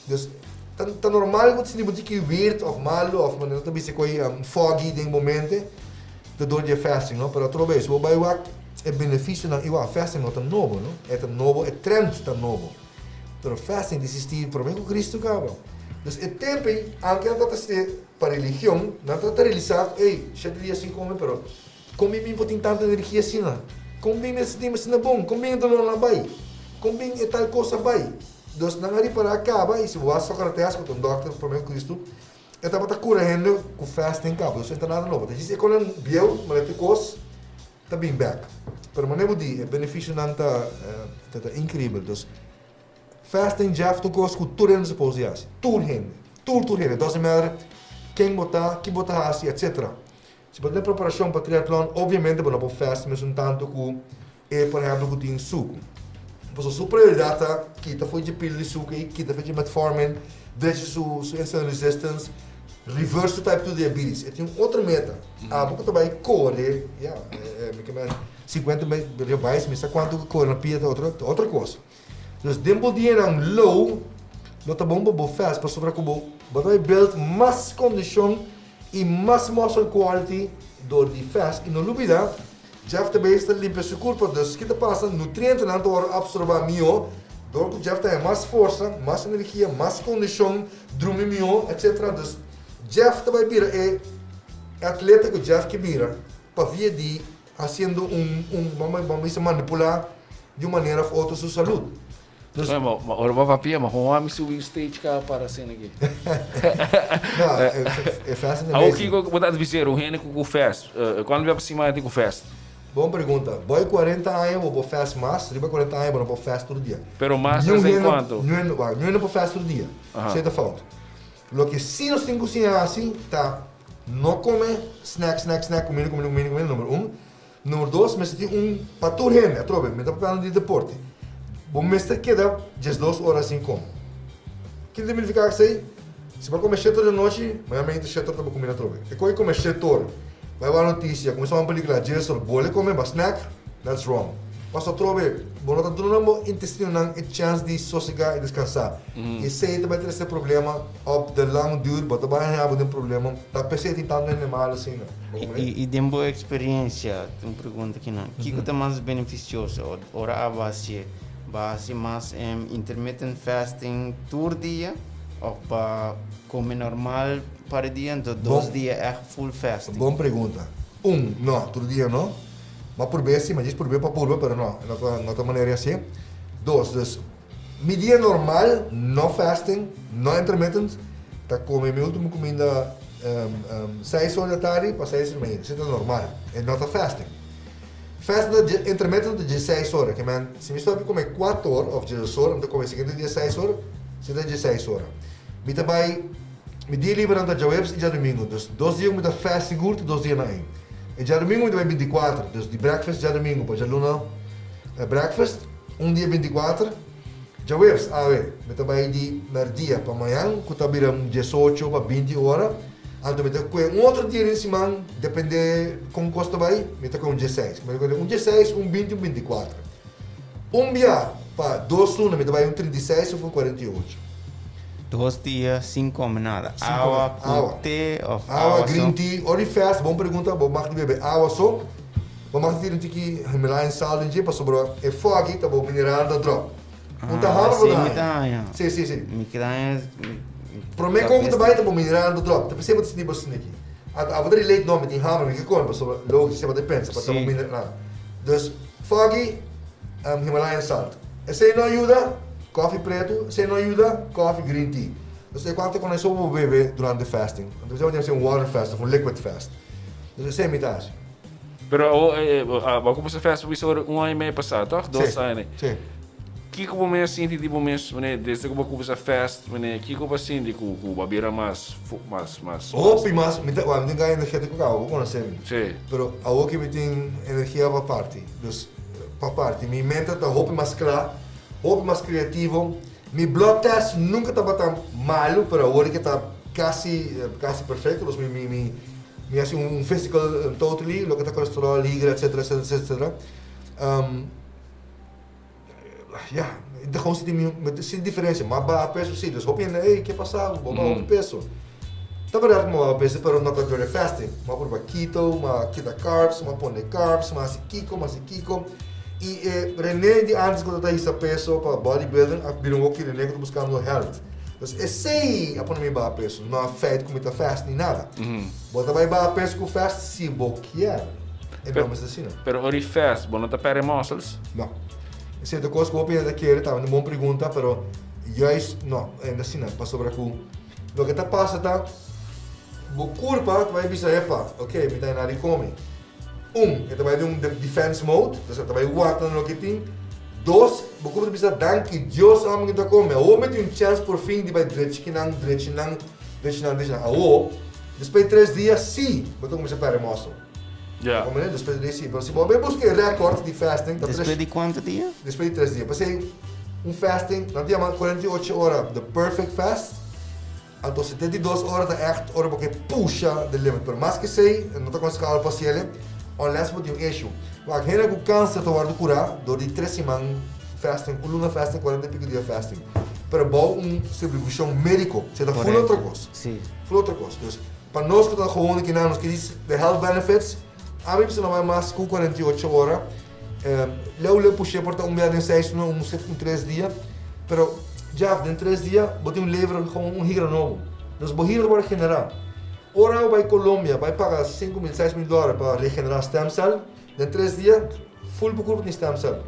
Dus ta ta normal ku ta sinti bo tiki weird òf malu òf manera ta bisa ku ei foggy den bo mente ta dor di e fasting no. Pero otro bes bo bai wak e benefisionan i wak fasting no ta nobo no. E ta nobo e trend ta nobo. Pero fasting ta existi prome ku Cristo kaba. Dus e tempu ei anke nan ta ta Pa religion, nan ta ta realisá ku, ey, shete dia sin kome, pero kon bin mi por tin tantu energia asina? Kon bin mi a sinti mi asina bon? Kon bin e dolornan a bai? Kon bin e tal kos a bai? Dus nan a ripará kaba, i si bo wak Sócrates, ku ta un dòkter promé ku Kristu, e tabata kura hende ku fasting kaba. Dus e ta nada nobo. Ta djis e konan bieu, manera tur kos ta bin bèk. Pero manera bo di, e benefisionan ta ta inkribel. Dus. Fasting Jeff ta un kos ku tur hende supos di hasi. Tur hende. Tur tur hende. Doesn't matter ken bo ta, ki bo ta hasi, etcetera. Si bo ta den preparashon pa triatlon, obviamente bo no por fast mesun tantu ku e por ehempel ku tin suku. Pasobra su prioridat ta kita for dje pil di suku ei, kita for dje metformin, drecha su su insulin resistance, reverse su type 2 diabetes. E tin un otro meta. Abo ku ta bai kore, ya, mi ke men 50 mi mi sa kuantu ku kore na pia ta otro otro kos. Dus den bo dianan low lo ta bon pa bo fast pasobra ku bo bo ta bai build mas kondishon i mas muscle quality dor di fast i no lubida Jeff ta bezig ta limpia su kurpa dus ki ta pasa nutrientenan ta wòrdu absorbá mihó dor ku Jeff ta haña mas forsa mas energia mas kondishon drumi mihó etcetera dus Jeff ta bai bira e atleta ku Jeff ke bira pa via di Haciendo un, un, vamos, vamos bisa manipula di un manera of otro su salud. Dus, Ma, ma ora bo papia, ma gewoon mi subi stage ka para asina aki. No, e, e fast is Awo amazing. kiko bo ta adviseer un hende ku ku fast? Eh, kuando bia pa sima ku fast? Bon pregunta. Boy 40 aña bo por fast mas, riba 40 aña bo no por fast tur dia. Pero mas Niun desde hende, kuanto? niun hende, wak, niun hende por fast tur dia. Aha. Esei ta fout. Loke sí nos tin ku siña hasi ta no kome snack, snack, snack, kuminda, kuminda, kuminda, kuminda, number un. Number dos, mester tin un pa tur hende, atrobe, mi ta papiando di deporte. Bo mester keda 12 ora sin kome. Kiko ta signifiká esei? Si bo a kome shete ora di anochi, mañana mainta shete ora ta bo kuminda atrobe. E koe kome shete ora, bai wak notisia, kuminsá wak un pelikula, djes ora, bole kome, ba snack, that's wrong. Paso atrobe, bo no ta duna bo intestinonan e chèns di sosegá i deskansá. Esei ta bai trese problema op de lang duur, bo ta bai haña bo den problema. Ta p'esei tin tantu hende mal asina. Bo comprende? I den bo eksperensia, un pregunta kinan, kiko ta mas benefisioso ora abo hasié? Bo hasi mas intermittent fasting tur dia òf bo kome normal par di dia anto dos dia ègt full fasting? Bon pregunta. Un, no, tur dia no. M'a purbe si, m'a djis purbe pa purba, pero no, no ta, no ta manera así. Dos, dus, mi dia normal, no fasting, no intermittent, ta come mi ultimo cuminda seis or di atardi pa seis di mainta. Esei ta normal, e no ta fasting. Fasting ta dje, intermittent ta dje seis ora, ke men, si mi stop di come cuater or of dje dos or, mi ta come siguiente dia seis or, si ta dje seis ora. Mi ta bai. Mi dia libernan ta djaweps i djadumingu, dus dos dia ku mi ta fast sigur ta dos dianan ei. E djadumingu mi ta bai 24, dus di breakfast djadumingu pa djaluna breakfast, un dia 24. Djaweps awe mi ta bai di mèrdia pa mañan ku ta bira un 18 pa 20 ora, anto mi ta kue un otro dia den siman depende kon kos ta bai, mi ta kue un dieseis. Mi ta kue un dieseis, un 20, un 24. Un bia pa dos luna mi ta bai un 36 of un 48. Dos dia sin come nada. Sin come Awa cu awa. te of Awa, awa green so? tea. Ora di fast, bon pregunta, bo mag di bebe awa so. Bo mag di tira un tiki Himalayan salt den dje pasobra e foggy ta bo mineral ta drop. Un ta Ah, hamber bo así ta mi haña. ta haña. Si, si, si. Mi keda haña mi Prome kon ku ta cabes bai ta bo mineral ta drop. Ta p'esei bo ta sinti bo sneaky. Ata abo ta relate no, mi tin hamber, mi ke come pasobra logisch esei bo ta pensa pa ta bo Si. mineral. Dus foggy, Himalayan salt. Esei no yuda. Koffie pretu, esei no yuda, koffie green tea. Dus e kuantu kon eso bo bebe durante fasting. Anto esei bo tin hasi un water fast of un liquid fast. Dus esei mi ta hasi. Pero awor bo a kuminsá fast bo bisa ora un aña i mei pasá tòg? Dos Sí, aña i mei. sí. Kiko bo mes sinti di bo mes manera desde ku bo a kuminsá fast manera kiko bo a sinti ku ku bo a bira mas mas mas mas. Hopi mas, mi ta mi tin gana energétiko kaba, bo konosé mi. Sí. Pero awor ke mi tin energia pa parti, dus pa parti mi mente ta hopi mas kla. Hopi mas creativo. Mi blood test nunca tabata malo, pero awor ke ta casi casi perfecto. Dus mi mi mi mi haci un physical totally, loke ta colesterol, ligra, etcetera, etcetera, etcetera. Ya, mi ta gewoon sinti mi mi ta sinti diferencia. Mi a baha peso si, dus hopi hende, ey, ke pasa bo? Bo a baha hopi peso. Ta berdad ku mi a baha peso, pero no ta door e fasting. Mi a purba keto, mi a kita carbs, mi a pone carbs, mi a hasi kiko, mi a hasi kiko. I e René di antes ku ta ta hisa peso pa bodybuilding a bira un hoki René ku ta buskando health. Dus esei a pone mi baha peso, no a feit ku mi ta fast ni nada. Bo ta bai baha peso ku fast si bo kier. E no mester asina. Pero ora di fast bo no ta perde muscles? No. Esei ta kos ku hopi hende ta kere, ta un bon pregunta, pero juist no, e no asina. Pasobra ku loke ta pasa ta bo kurpa ta bai bisa, epa, ok, mi ta hina di kome. Un, e ta bai den un defense mode, dus e ta bai warda na loke tin. Dos, bo kuma ta bisa danki Dios amo ku ta kome. Awor mi tin un chèns por fin di bai drechi kinan, drechi nan, drechi nan, drechi nan. Awor, despues di tres dia sí bo ta kuminsá pèrdè muscle. Ja. Bo komprende? Despues di tres dia. Pero si bo a bai buska e rèkòrt di fasting, ta tres. Despues di kuantu dia? Despues di tres dia. P'esei un fasting, nan ta yama 48 ora the perfect fast. Anto 72 ora ta echt ora bo ke pusha de limit, pero mas ke esei no ta konsehabel pa hasiel unless bo tin un issue. Wak, hende ku kanser ta wòrdu kurá dor di tres siman fasting, un luna fasting, kuarenta i piko dia fasting. Pero bou un supervishon médiko, esei ta ful otro kos. Ful otro kos. Dus, pa nos ku ta gewoon kinan nos ke di the health benefits, ami bisa no bai mas ku 48 ora. Leu leu push'é por ta un bia den seis luna, un set un tres dia, pero djaf den tres dia bo tin un lever kon un higra nobo. Dus bo higra ta wòrdu generá. Ora bo bai Colombia bai paga 5000, 6000 dòler pa regenerá stem cell, den tres dia ful bo kurpo tin stem cell.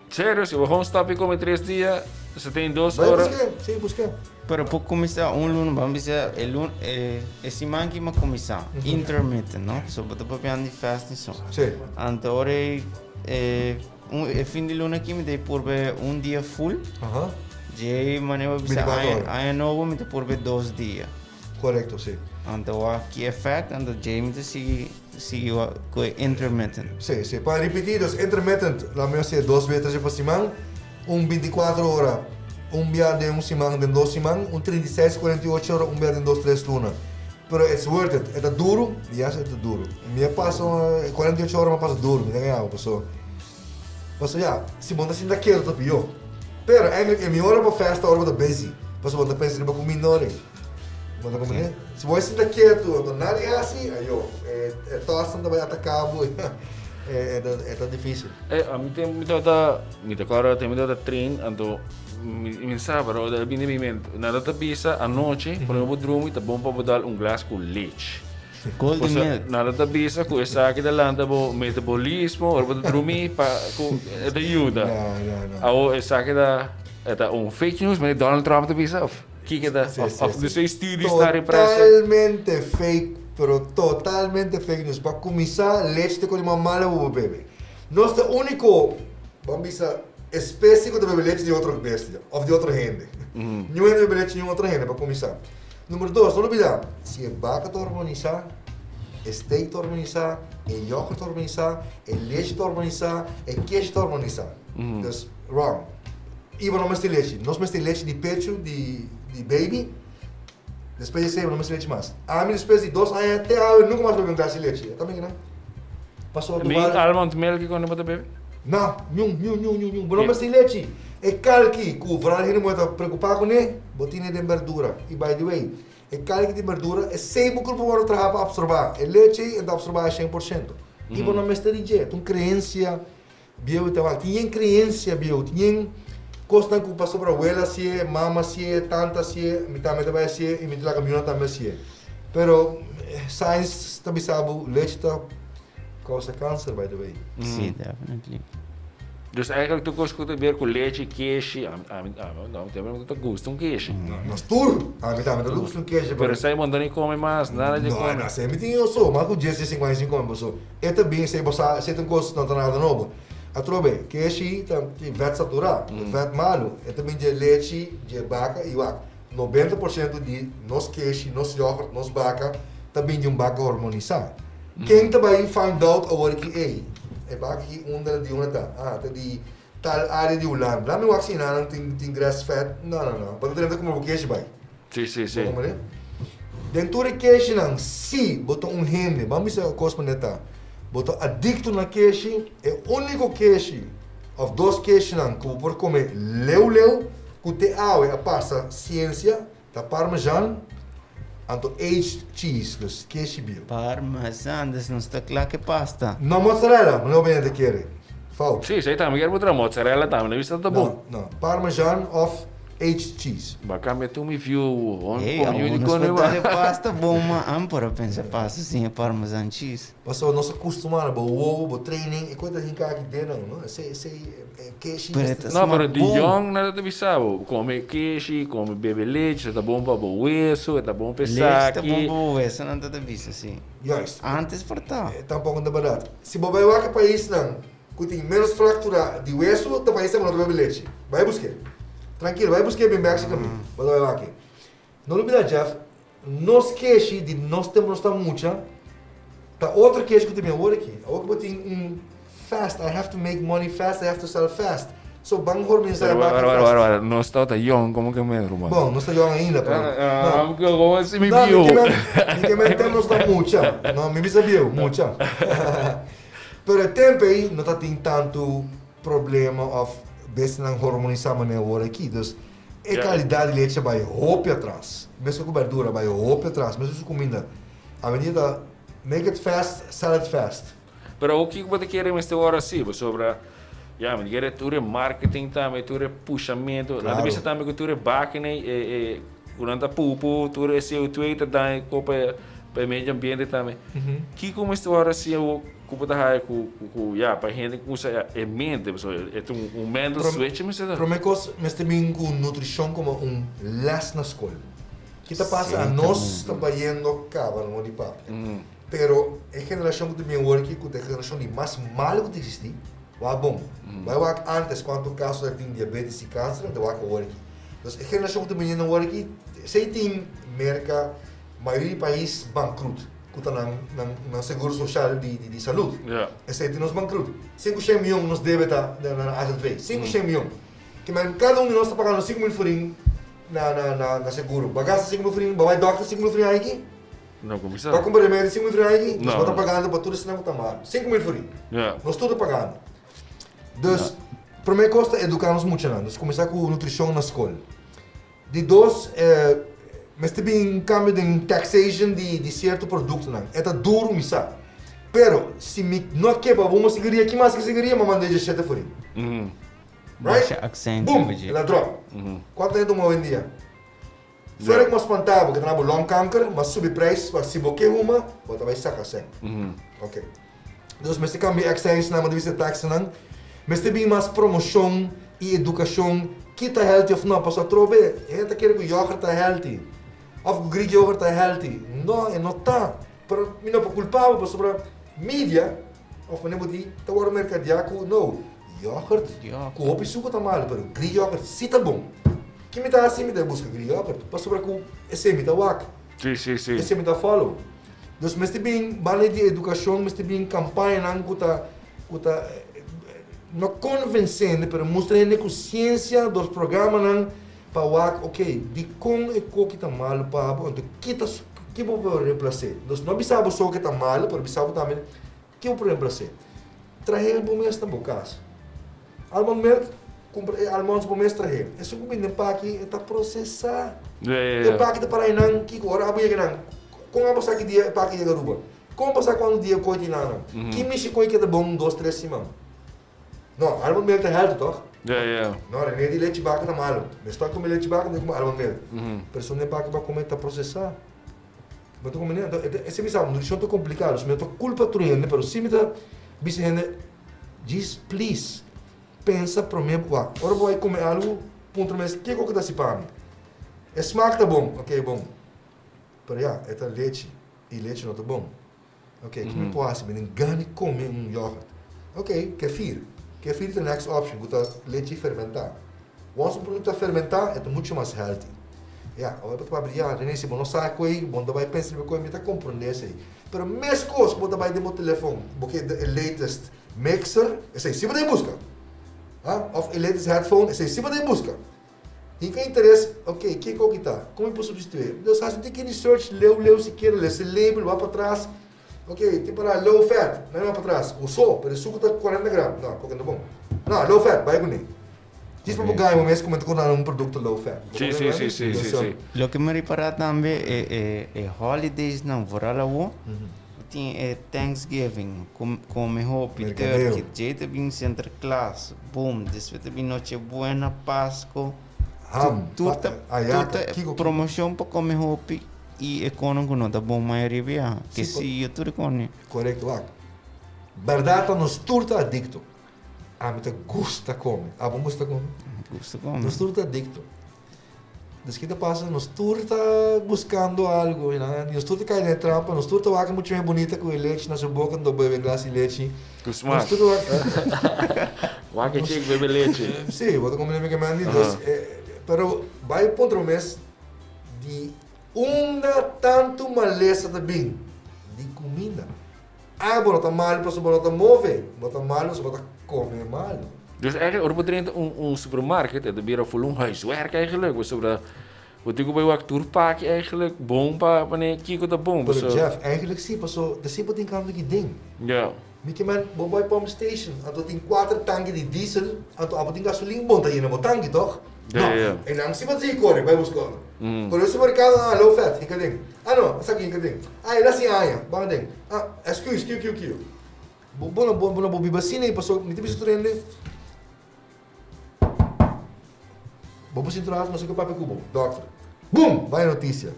Serio? Si bo gewoon stap i kome tres dia, 72 Bai ora. busk'é, sí, busk'é. Pero por kuminsá un luna, ban bisa e luna, e siman ki mi a kuminsá, intermittent, no? So bo ta papiando di fasting so. Sí. Anto ora e e un e fin di luna aki mi ta purba un dia full. Aha. Dje manera bo bisa 24 aña ora. aña nobo mi ta purba dos dia. Korekto, sí. Anto wak ki effect, anto dje mi ta sigui sigui wak ku e intermittent. Sí, sí. Pa ripití, dus intermittent, laat mi hasié dos bes, tres bes pa siman. Un 24 ora, un bia den un siman, den dos siman, un 36, 48 ora, un bia den dos, tres luna. Pero it's worth it. E ta duru? Yes, e ta duru. Mi a pasa 48 ora, mi a pasa duru, mi ta gaña bo, paso. Pasobra ya, si bo no ta sinta ketu ta pió. Pero eigenlijk e mihó ora pa festa ora bo ta busy, pasobra bo ta pensa riba kuminda ora ei. Bo ta komprendé? Si bo a sinta ketu anto nada di hasi, ayo, e tòsnan ta bai ataká bo, e ta difísil. E, ami tempu mi tabata, mi ta kòrda tempu mi tabata train, anto mi mi sa pero a bini den mi mente, nan ta bisa anochi promé bo drumi ta bon pa bo dal un glas ku lech. Golden milk. Nan ta bisa ku esaki ta lanta bo metabolismo ora bo ta drumi pa ku e ta yuda. No, no, no. Awo esaki ta e ta un fake news manera Donald Trump ta bisa of kiko ta Sí, of sí, of sí. no sé studies ta represa. Totalmente fake, pero totalmente fake news. Pa kuminsá lechi ta kos di mas malo ku bo bebe. Nos ta úniko, ban bisa, especie ku ta bebe lechi di otro bestia of di otro hende. Niun hende ta bebe lechi di niun otro hende pa kuminsá. Number dos, no lubida, si e baka ta hormonisá, e steak ta hormonisá, e yoghurt ta hormonisá, e lechi ta hormonisá, e keshi ta hormonisá. Dus, wrong. I bo no mester lechi. Nos mester lechi di pechu di di baby. Despues di esei bo no mester lechi mas. Ami despues di dos aña te awe nunka mas bebe un glas di lechi. E ta miki nan. Pasobra Mi almond milk ku bo ta bebe? No, niun, niun, niun, niun, niun. Bo no mester lechi. E kalki ku vooral hende muhé ta preokupá kuné, bo tine den berdura. I by the way, e kalki di berdura esei bo kurpo wòrdu traha pa apsorbá. E lechi ei e ta apsorbá 100%. I bo no mester di dje. Ta un kreensia bieu i ta wak. Tin yen kreensia bieu, tin yen kosnan ku pasobra wela hasié, mama hasié, tanta hasié, mi tambe ta bai hasié i mi ta laga mi yunan tambe hasié. Pero science ta bisa bo lechi ta Causa cancer by the way. Sí, definitely. Dus eigenlijk tur cos cu ta ver cu lechi, keshi, ami, ami, ami, no, mi ta gusta un keshi. Nos tur, ami tambe ta gusta un keshi. Pero esei bo no ta ni come mas, nada di come. No, no, esei mi tin yo so, mas cu djes di 55 aña paso. E ta bin, esei bo sa, esei ta un cos no ta nada nobo. Atrobe, keshi ta tin vet satura, vet malo. E ta bin dje lechi, dje baca y wak. 90% di nos keshi, nos yoghurt, nos baca ta bin di un baca hormonisa. Ken ta bai find out awor ki ey e baka ki unda di unda ta? Ah, ta di tal area di Hulanda. Laat mi wak si nan tin tin grass fed. No, no, no. Bo ta drenta kuma bo keshi bai. Si, si, si. Bo comprende? Den tur e keshinan, si bo ta un hende, ban bisa e kos manera ta, bo ta adikto na keshi, e uniko keshi of dos keshinan ku bo por kome leu leu ku te awe a pasa siensia, Ta parmesan, anto aged cheese, dus keshi bieu. Parmesan, dus nos ta kla ke pasta. No mozzarella, mi no bini ta kere. Fout. Sí, esei tambe kier por traha mozzarella tambe, no bisa ta bon. No, no, parmesan of aged cheese. Ba cambia tur mi view, hon Hey, come awor unicorn nos por mi dale pasta bon ma an por a pensa pasta sin e parmesan cheese. Pasobra nos a kustumá na bo wowo, bo training, e kos ta hinká aki den nan, no? Esei, esei e keshi Pero mester. e ta No, pero smak di bon. yong nan ta bisa bo, kome keshi, kome bebe lechi, e ta bon pa bo weso, e ta bon pa Lechi ta bon esaki. pa bo weso, nan ta ta bisa si. Juist. Antes por ta. E tampoko no ta bèrdat. Si bo bai wak e paisnan ku tin ménos fraktura di weso, ta paisnan ku no ta bebe lechi. Bai busk'é. Trankilo, bai busk'é bin bèk si kami. Bo ta bai wak e. No lubida Jeff, nos keshi di nos tempo nos ta mucha ta otro keshi ku ta bin awor aki. Awor ku bo tin un fast, I have to make money fast, I have to sell fast. So ban hormensa e Pero baki wara, wara, fast. wara, wara, nos tabata yong, komo ke men ruman? Bon, nos ta yong ainda, pero no. Komo asi mi No, mi bieu? ke men, mi ke men tem nos ta mucha. No, mi bisa bieu, mucha. Pero e tempo ei no ta tin tantu problema of bestianan hormonisa manera awor aki. Dus E calidad di leche a bai hopi atras. Mescos cu berdura a bai hopi atras. Mescos cu cuminda. Awendia ta make it fast, sell it fast. Pero awor kiko bo ta kere mester wòrdu hasi? Pasobra ya mi ta kere tur e marketing tambe, tur e pushamento. Nan ta bisa tambe ku tur e bakinan ei ku nan ta pupu, tur e CO2 ta daña kopa pa e medio ambiente tambe. Kiko mester wòrdu hasi awor? Ku bo ta haya ku ku ya pa hende ku usa e mente pasobra e ta un mental switch mester ta. Prome kos mester bin ku nutrishon komo un les na skol. Ki ta pasa anos ta bayendo kaba no di papia. Pero e generashon ku ta bin awor aki ku ta e generashon di mas malu ku ta eksistí wak bon. Bai wak antes kuantu kaso ta tin diabetes i kanser anto wak awor aki. Entonces e generashon ku ta biniendo awor aki esei tin Merka mayoria di pais bankrut. Ku ta nan nan nan seguro social di di salud. Ja. Esei tin nos bankrut. 500 mion nos debe ta na na AZV. 500 mion. Ke men kada un di nos ta pagando 5000 florin na na na na seguro. Bo a gasta 5000 florin, bo a bai dokter 5000 florin aiki? No kuminsá. Bo a kumpra remedio 5000 florin aiki? No. Nos bo ta pagando pa tur esnan ku ta malu. 5000 florin. Ja. Nos tur ta pagando. Dus, promé kos ta eduká nos muchanan. Dus kuminsá ku nutrishon na skol. Di dos, mester bin un kambio den taxation di sierto produktonan. E ta duru, mi sa. Pero, si mi no a keba bo un sigaria, ki mas ki sigaria? Mi a manda e djeshete for ei. Right? Boom! El a drop. Kuantu hende tuma owendia? Fuera ku mi a spanta bo ke ta na bo longkanker, mi a subi prijs pa si bo ke huma, bo ta bai saka sèn. Ok. Dus mester kambia accijnsnan, mester bisa taxnan, mester bin mas promoshon i edukashon ki ta healthy of no, pasobra atrobe hende ta kere ku yoghurt ta healthy of ku Greek yoghurt ta healthy. No, e no ta. Pero mi no por kulpa bo pasobra media of manera bo di ta wòrdu merkadeá ku no, yoghurt ku hopi suku ta malu pero Greek yoghurt si ta bon. Ki mi ta hasi? Mi ta buska Greek yoghurt pasobra ku esei mi ta wak. Sí, sí, sí. Esei mi ta follow. Dus mester bin banda di edukashon mester bin kampañanan ku ta ku ta no konvensende pero mustra hende ku siensia dor programanan pa wak ok dikon e koki ta malu pa bo anto ki ta ki bo por remplas'é. Dus no bisa bo so ke ta malu pero bisa bo tambe ki bo por remplas'é. Trahe bo mes na bo kas. Almond milk, kumpra e almonds bo mes trahe. Esun ku bini den paki e ta prosesá. E paki ta para einan kiko ora abo yega einan. Kon abo sa ki dia e paki yega Aruba? Kon bo sa kuantu dia koi tin nan? Ki mishi koi keda bon un dos tres siman? No, almond milk ta healthy tòg? No, Rene di lechi baka ta malu. Mi stòp kome lechi baka mi ta kome almond milk. Pero esun den paki bo a kome ta prosesá. Bo ta kome anto esei mi sa nutrishon ta komplikado. Mi no ta kulpa tur hende pero si mi ta bisa hende Djis please pensa prome bo wak. Ora bo bai come algu puntra mes kiko ku ta hasi pa mi. E smaak ta bon, ok bon. Pero ya, e ta lechi i lechi no ta bon. Ok, ki mi por hasi? Mi tin gana di come un yoghurt. Ok, kefir. Kefir ta next option ku ta lechi fermentá. Once un produkto ta fermentá e ta muchu mas healthy. Ya, ora bo ta papia di ya, Rene si bo no sa koe bo no ta bai pensa riba koe mi ta komprondé esei. Pero meskos ku bo ta bai den bo telefon, bo ke e latest mixer, esei si bo ta buska. Ha? Of e latest headphone, esei si bo ta buska. Hinka interes, ok, kiko ki ta? Kon mi por substituí? Dus hasi un tiki research leu leu sikiera, lesa e label, wak patras. Ok, tin para low fat, nan wak patras. Uso, pero e suku ta 40 gram. No, koke no ta bon. No, low fat, bai kuné. Djis pa bo gaña bo mes ku nan un produkto low fat. Sí, sí, sí, sí, sí, sí. Loke mi ripará tambe e e e holidays nan vooral awo tin e Thanksgiving kome hopi turkey djei ta bin Sinterklaas boom despues ta bin Noche Buena Pasco Ham, tur ta ayaka, tur ta kiko kiko. promoshon pa kome hopi i e kono ku no ta bon mayoria biaha Sí, ke si yo tur e kone. Korekto wak. Bèrdat ta nos tur ta adikto. Ami ta gusta kome. Abo gusta kome? Gusta kome. Nos tur ta adikto. Dus ki ta pasa? Nos tur ta buskando algo, you know? Nos tur ta kai den e trampa, nos tur ta wak mucha muher bunita ku e lechi na su boka, anto bebe un glas di lechi. Ku smak. Nos tur ta wak. Wak e chik bebe lechi. Sí, bo ta komprende mi ke men di. Dus, pero bai puntra bo mes di unda tantu malesa ta bin? Di kuminda. Ah, bo no ta malu pasobra bo no ta move, bo ta malu pasobra bo ta kome malu. Dus eigenlijk ora bo drenta un un supermarket e ta bira full un huiswerk eigenlijk pasobra bo tin ku bai wak tur paki eigenlijk bon pa pa ne kiko ta bon Pero pasobra. Jeff, eigenlijk si, paso ta si bo tin kambio ki den. Ja. Mi ke men bo bai pump station anto tin kuater tanki di diesel anto abo tin gasolin bon ta yena bo tanki toch? Ja, No, ja, ja. einan si bo ta sigui kore bai buska otro. Pero e supermercado ah low fat hinka den. Ah no, esaki hinka den. Ah el a sin aña, banga den. Ah, excuse, kiu kiu kiu. Bo bo no bo no bo biba asina ei pasobra mi ta bisa tur hende bo por sinti rato no sé ke papia ku bo, dokter. Boom! Bai notisia.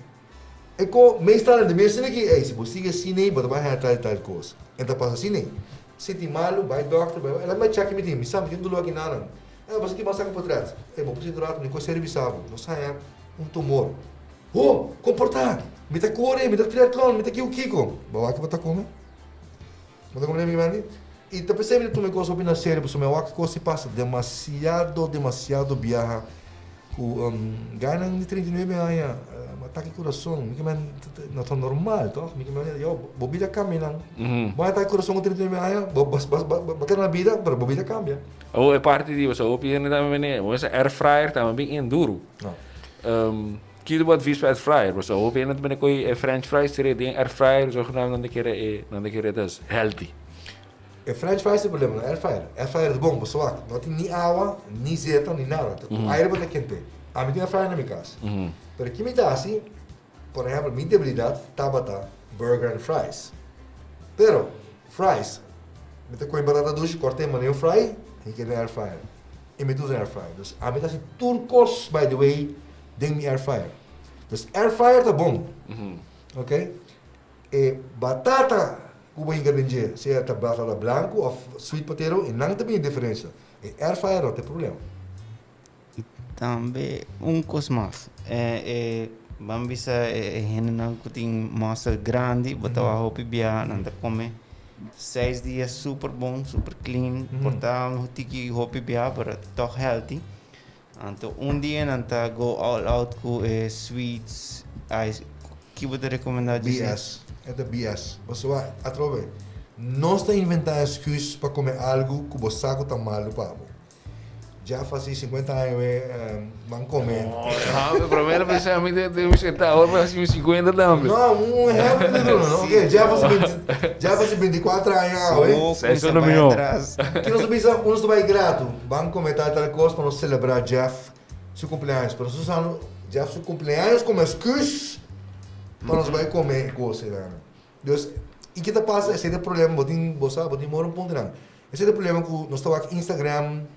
E ko meestal den de meeste aki, ey, si bo sigui asina ei bo ta bai haña tal tal kos. En ta pasa asina ei. Sinti malu, bai dokter, bai, el a bai chèk mi tin, mi sa mi tin doló aki nanan. Eh, bo sa ki bo a saka potret. Ey, bo por sinti rato, mi kos a revisa bo. Nos haña un tumor. Ho! Komportá! Mi ta kore, mi ta triatlon, mi ta kiu kiko. Bo wak bo ta kome? Bo ta kome mi grandi? I ta p'esei mi ta tuma e kos hopi na serio, pasobra mi a wak e kos si pasa demasiado, demasiado biaha ku gainan di 39 aña atake kurason. Mi ke men no ta normal, tòg? Mi ke men yo, bo bida kambia nan. Bo a atake kurason ku 39 aña, bo bo keda na bida, pero bo bida kambia. Awor e parti di, pasobra hopi hende tambe mene, bo mester air fryer tambe bin enduro. Ki bo advies pa air fryer? Pasobra hopi hende ta bini koe e french fries tira den air fryer, zogenaamd nan ta kere e, nan ta kere ta healthy. E french fries ta e problema, no air fryer. Air fryer ta bon, pasobra wak, no tin ni awa, ni zeta, ni nada. Ta ku aire bo ta kent'é. Ami tin air fryer na mi kas. Pero ki mi ta hasi, por ehèmpel, mi debilidat tabata burger and fries. Pero, fries, mi ta kohe batata dushi, kòrt'é manera un fry, i keda den air fryer. I mi ta usa air fryer. Dus ami ta hasi tur kos, by the way, den mi air fryer. Dus air fryer ta bon. Ok. E batata ku bo hinka den dje, sea ta batata blanku òf sweet potato, e nan ta bini diferensha. E air fryer no ta e problema. I tambe un kos mas, e ban bisa e hendenan ku tin muscle grandi, bo ta wak hopi bia nan ta kome seis dia super bon, super clean, por ta un tiki hopi bia pero tòg healthy. Anto un dia nan ta go all out ku e sweets, ice, ki bo ta rekomendá djis? BS, e ta BS. Pasobra atrobe, nos ta inventá excuse pa kome algu ku bo sa ku ta malu pa bo. Jeff hasi 50 aña we man kome. No, promé lo pensé ami de de mi senta ahora mi hasi mi 50 tambe. No, un ehempel mi duna, no? Ok, Jeff hasi 20, Jeff hasi 24 aña awe. Sa eso no mihó. Ki nos ta bisa? Uno ta bai grato, ban kome tal tal kos pa nos selebrá Jeff su kumpleaños. Pero nos usando Jeff su kumpleaños komo excuse pa nos bai kome kos einan. Dus, i ki ta pasa? Esei ta e problema, bo tin, bo sa, bo tin mor un punto nan. Esei ta e problema ku nos ta wak Instagram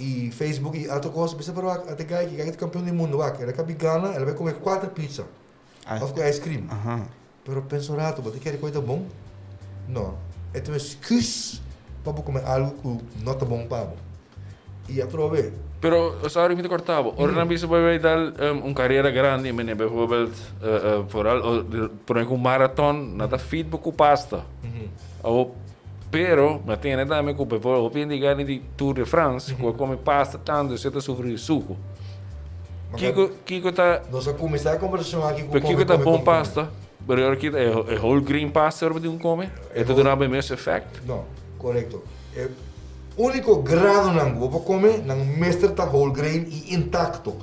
i Facebook i otro kos, bisa pero wak ate guy ki guy ta kampeon di mundu wak, el a kabi gana, el a bai kome kuater pizza òf ku ice cream. Pero pensa un rato, bo ta kere ku e ta bon? No, e ta un excuse pa bo kome algu ku no ta bon pa bo. I atrobe. Pero, sorry mi ta corta bo. Ora nan bisa bo bay dal un carera grandi, mene bijvoorbeeld vooral por ejemplo un marathon, nan ta feed bo cu pasta. Awo, pero mi a tene tambe cu bijvoorbeeld hopi hende gana di Tour de France cu a come pasta tanto esei ta sufri di suco. Kico, kico ta. Nos a cuminsa e conversacion aki cu come, come, come. Pero kico ta bon pasta? Pero ora ki e whole grain pasta ora bo tin cu come, e ta duna bo e mes effect? No, corecto. E úniko granonan ku bo por kome, nan mester ta whole grain i intakto.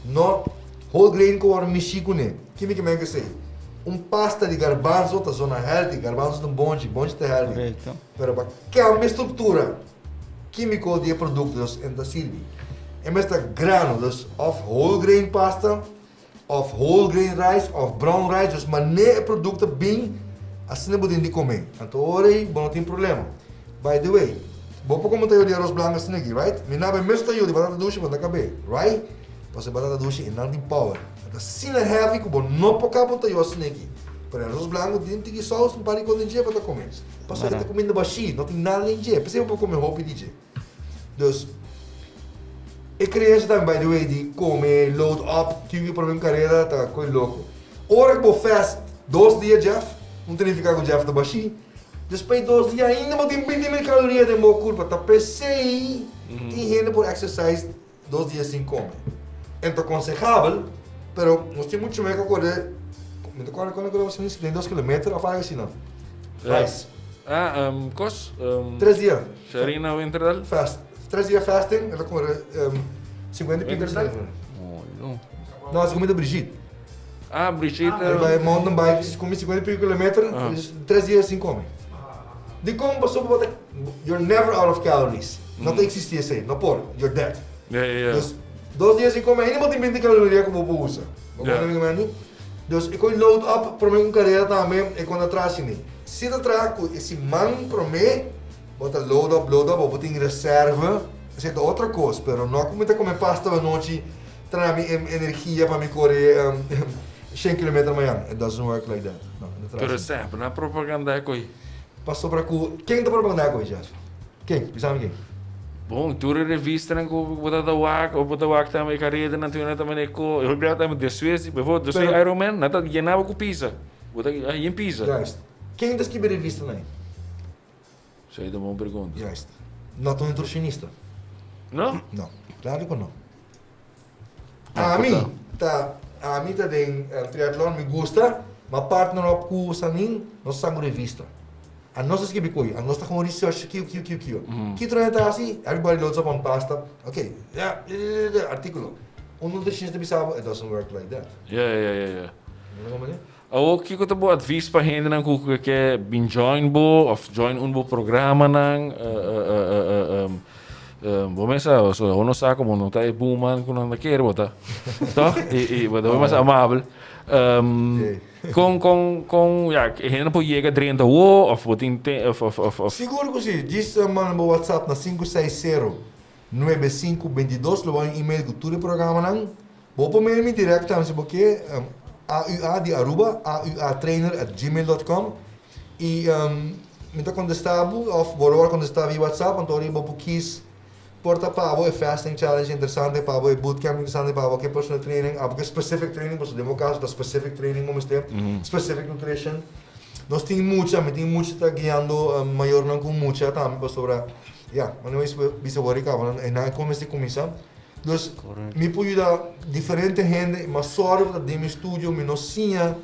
No whole grain ku wòrdu mishí kuné. Kimi ke men ke esei? Un pasta di garbanzo ta zona healthy, garbanzo ta un bonchi, bonchi ta healthy. Korekto. Pero pa kambia struktura kímiko di e produkto, dus e no ta sirbi. E mester ta grano, dus òf whole grain pasta, òf whole grain rice, òf brown rice, dus manera e produkto bin, asina bo tin di kome. Anto ora ei bo no tin problema. By the way, bo por kome tayo di aros blanco asina aki, right? Mi naba e mesun tayo di batata dushi bo ta kab'é, right? Pasobra e batata dushi e nan tin power. E ta asina heavy ku bo no por kaba un tayo asina aki. Pero e aros blanco tin un tiki saus, un par di kos den dje bo ta kome. Pasobra e ta kuminda bashí, no tin nada den dje. P'esei bo por kome hopi di dje. Dus, e creencia tambe by the way di come load up tin cu prome un carera ta coi loco. Ora cu bo fast dos dia Jeff, no ta nifica cu Jeff ta bashi. Despues di dos dia ainda bo tin 20.000 caloria den bo curpa. Ta pesey tin hende por exercise dos dia sin come. En ta aconsejabel, pero nos tin mucho mey cu core, mi ta corda cuando cu nos tin 72 kilometer of algo asina. Rice. Ah, cos? Tres dia. Sharina Winterdal? Fast. Tres dia fasting, el a core 50 y pico kilometer. No, se comida Brigitte. Ah, Brigitte. El bai mountain bike, come 50 y pico kilometer, tres dia sin come. Dikon pasobra bo ta, you're never out of calories. No ta existi esei, no por, you're dead. Ja, ja, ja. Dus, dos dia sin come ainda bo tin 20 caloria ku bo por usa. Bo comprende mi meni? Dus e koi load up prome ku karera tambe e kon ta traha asina. Si ta traha ku e siman prome bo ta load up, load up, bo por tin reserve, esei ta otro kos, pero no ku mi ta kome pasta anochi traha mi energia pa mi kore shen kilometer mañan. It doesn't work like that. No, e no traha Pero asina. semper nan propaganda e koi. Pasobra ku ken ta propaganda e koi, Jeff? Ken? Bisa mi ken. Bon, tur e revistanan ku bo ta ta wak, of bo ta wak tambe e karetanan tur nan ta mane ko, e hopi biaha tambe despues di, bijvoorbeeld despues di Iron Man, nan ta yena bo ku pisa. Bo ta yen pisa. Juist. Ken ta skibi revistanan ei? Esei ta un bon pregunta. Juist. No ta un nutricionista. No? No. Claro ku no. Ami ta ami ta den triatlon mi gusta ma partner up ku Sanin nos sa un revista. A nos ta skibi koe, a nos ta gewoon research kiu kiu kiu kiu. Ki troya ta hasi? Everybody loads up on pasta. Ok, ya, artikulo. Un nutricionista bisa bo, it doesn't work like that. Ya, ya, ya, ya. Awor kiko ta bo advies pa hendenan ku ke bin join bo of join un bo programanan? Bo mes sa, so bo no sa komo no ta e buman ku nan ta kere bo ta. Toch? I bo ta mas amabel. Kon kon kon ya e hendenan por yega drenta awo of bo tin te of of of of. Sigur ku si. Djis manda bo WhatsApp na 560 9522 lo bo haña un email ku tur e programanan. Bo por mail mi direct tambe si bo ke, AUA di Aruba, auatrainer at gmail dot com, i mi ta kontestá bo òf bo lo wòrdu kontestá via WhatsApp, anto ora bo por kis por ta pa bo e fasting challenge interesante pa bo, e bootcamp interesante pa bo, ke personal training, abo ke specific training, pasobra den bo kaso ta specific training bo mester, specific nutrition. Nos tin mucha, mi tin mucha ta guiando mayornan ku mucha tambe pasobra ya, manera mi bisa bo Ricardo, nan e kon mester kuminsá. Dus mi por yuda diferente hende, ma sorry pa ta den mi studio mi no siña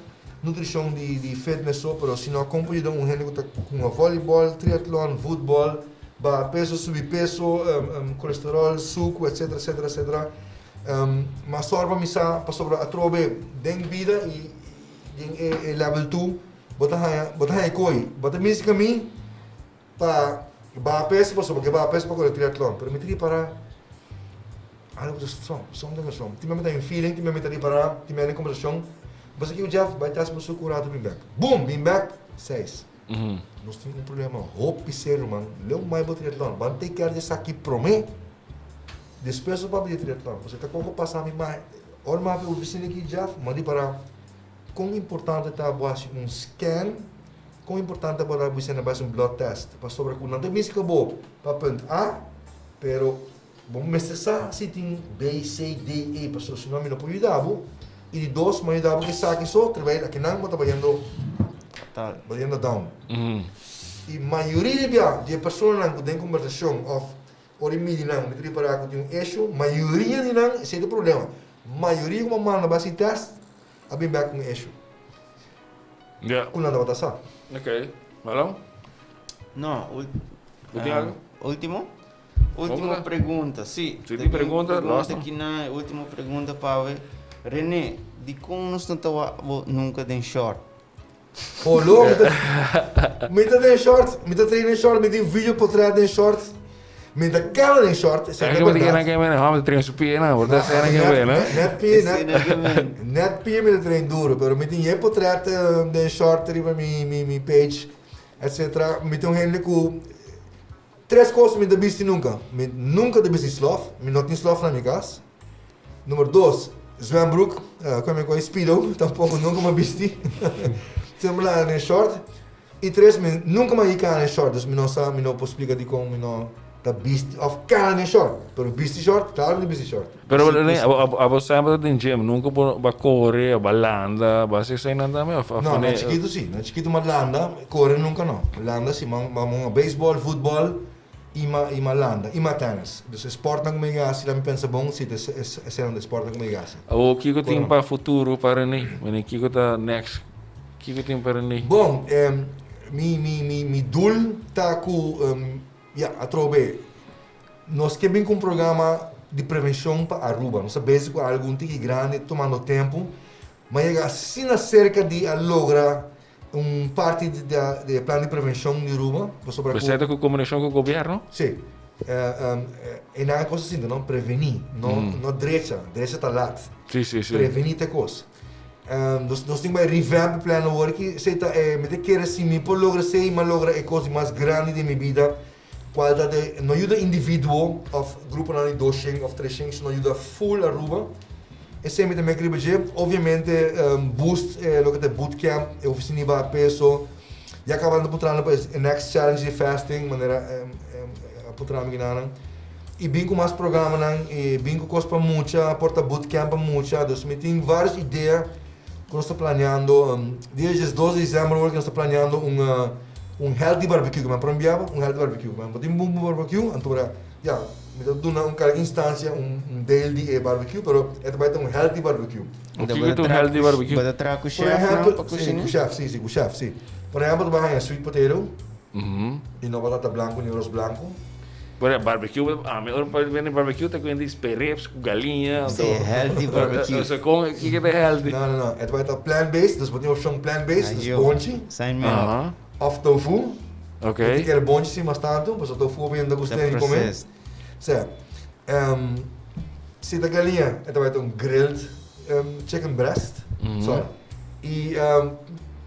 nutricion di di fitness so, pero si no kon por yuda un hende ku ta hunga volleyball, triatlon, voetbal, baha peso, subi peso, colesterol, suku etcetera etcetera etcetera. Ma sorry pa mi sa pasobra atrobe den bida y den e level two bo ta haña bo ta haña koy, bo ta misi kami. Pa baha peso pasobra ke baha peso pa kore triatlon pero mi ta ripara algo ta strong something is wrong tin mi ta un feeling tin mi ta ripara tin mi den kombersashon bo sa kiko Jeff bai test bo suku un rato bin bek boom bin bek seis nos tin un problema hopi serio man leu mai bo triatlon ban take care di esaki prome despues bo papia di triatlon pasobra ta koko pasa mi mai ora mi papia oficina aki Jeff mi a ripara kon importante ta bo hasi un scan. Kon importante bo ta bisa na base un blood test pasobra ku nan ta misi ku bo pa punt A pero bo mester sa si tin B, C, D, E pasobra si no mi no por yuda bo i di dos mi a yuda bo ku esaki so terwijl akinan bo ta bayendo bayendo down i mayoria di bia di e personanan ku den kombersashon òf ora e midi nan mi ta ripará ku tin un issue mayoria di nan esei ta e problema mayoria ku bo a manda bai hasi test a bin bek ku un issue. Ja. Ku nan tabata sa. Ok. Marlon? No, ul Bo tin algo? Ultimo? Ultimo Vamos pregunta, si. Si tin pregunta, Pregunta los. aki na, ultimo pregunta pa awe. Rene, dikon nos no ta wak bo nunka den short? Polo, mi ta, mi ta den short, mi ta train den short, mi tin video potret den short. Mi ta keda den short, esei ta berdad. Kende mene hòmber ta train su pie nan, por ta esena ke mene. Net pie, net, net pie mi ta train duro, pero mi tin yen potret den short riba mi, mi, mi page, etcetera. Mi ta un hende ku tres kos mi ta bisti nunka. Mi nunka ta bisti slof, mi no tin slof na mi kas. Number dos, zwembroek, ku mi kohe speedo, tampoko nunka mi a bisti. Semper laga den short. I tres, mi nunka mi a hika den short, dus mi no sa, mi no por splika dikon mi no ta bisti òf kana den short. Pero bisti short, klaro mi ta bisti short. Pero abo semper ta den gym, nunka bo a kore, abo a landa, bo a hasi eseinan tambe òf? No, na chikitu si, na chikitu mi a landa, kore nunka no. Landa si, mi a hunga beisbòl, futbòl. I ma i ma landa i ma tennis. Dus e sportnan ku mi a hasi la mi pensa bon si ta esenan ta e sportnan ku mi a hasi. Awor kiko tin pa futuro pa Rene? Mene kiko ta next? Kiko tin pa Rene? Bon, mi mi mi mi doel ta ku ya atrobe nos ke bin ku un programa di prevenshon pa Aruba. Nos ta bezig ku algu un tiki grandi tumando tempu, ma yega asina serka di a logra Un parti di e plan di prevencion di Aruba, pasobra cu. Esei ta cu combinacion cu gobierno? Si. E nan e cos a sinta, no? Preveni, no, no drecha. Drecha ta lat. Si, si, si. Preveni ta e cos. Nos, nos tin bay revamp e plan awor aki. Esei ta e, mi ta kere si mi por logra esei, mi a logra e cos di mas grandi den mi bida, cual ta de no yuda individuo of gruponan di doshen of treshen, sino yuda full Aruba. Esei mi ta mek riba dje. Obviamente boost e loke ta e bootcamp, e ofisina di baha peso. Ya kaba nan ta puntra nan pa e next challenge di fasting, manera a puntra mi kinanan. I bin ku mas programanan, i bin ku kos pa mucha, por ta bootcamp pa mucha. Dus mi tin varios idea ku nos ta planeando. Dia diesdos di december awor nos ta planeando un un healthy barbecue. Ku mi a prombiaba un healthy barbecue. Mi a tin un bon barbecue, anto Ya, mi ta duna un kada instancia un un deel di e barbecue, pero e ta bai ta un healthy barbecue. O kiko ta un healthy barbecue? Bo ta traha ku Por chef nan ehempel, pa si, kushina? ku chef, si, si, ku chef, si. Por ehempel, bo ta bai haña sweet potato i no batata blanku ni aros blanku. Por ejemplo, barbecue, ami ora pa bini barbecue ta kuenta di spare ribs ku galiña. Sí, healthy barbecue. So kon kiko ta healthy? No, no, no. E ta bai ta plant-based, dus bo tin opshon plant-based, dus bonchi. Sign me up. Of tofu. Ok. Bo tin kere bonchi si mas tantu, pasobra tofu hopi hende ta gusta di kome. Sea, si ta galiña, e ta bai ta un grilled chicken breast. Sorry. I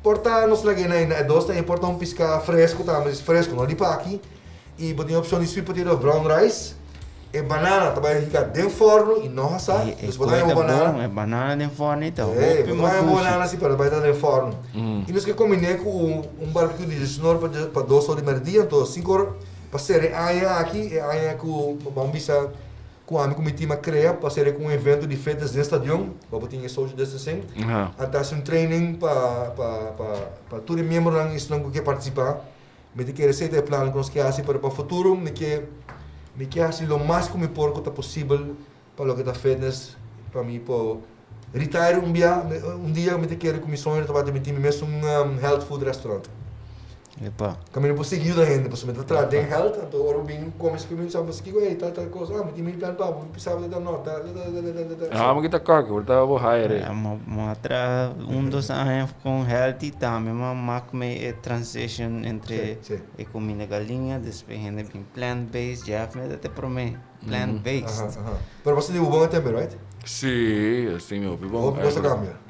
por ta nos laga na e dos ta por ta un piská fresku tambe, fresku, no di paki. I bo tin opshon di sweet potato of brown rice. E banana ta bai hika den forno i no hasá. E Dus bo ta haña bo banana. Bon, e banana den forno i ta hopi hopi bo ta haña bo madushi. banana si, pero bai ta den forno. I nos ke kombiné ku un barbecue di diesnor pa pa dos or di merdia, anto sinku or pa sera e aña aki, e aña ku ban bisa ku ami ku mi team a krea pa sera ku un evento di fitness den stadion, pa bo tin e social distancing. Anto hasi un training pa pa pa pa tur e miembronan esnan ku ke partisipá. Mi ta kere seta e plan ku nos ke hasi, pero pa futuro mi ke mi ke hasi lo mas ku mi por ku ta posibel pa loke ta fitness pa mi por retire un bia un dia mi ta kere ku mi soño ta tabata mi tin mi mes un health food restaurant. Epa. Kaminda mi por sigui yuda hende pasobra mi ta traha den health anto ora bo bin kome esaki mi sa kiko ey tal tal kos ah mi tin mi plan pa bo mi bisa bo ta no ta ta ta ta ta. Amo ki ta kòke bo ta bo hire. Mi a traha un dos aña Con healthy tambe ma mak me e transition entre e comida galiña despues hende bin plant based Jeff me ta te prome plant based. Aha, aha. Pero bo sinti bo bon e tembe, right? Sí, así mi hopi bon. Hopi cos a cambia.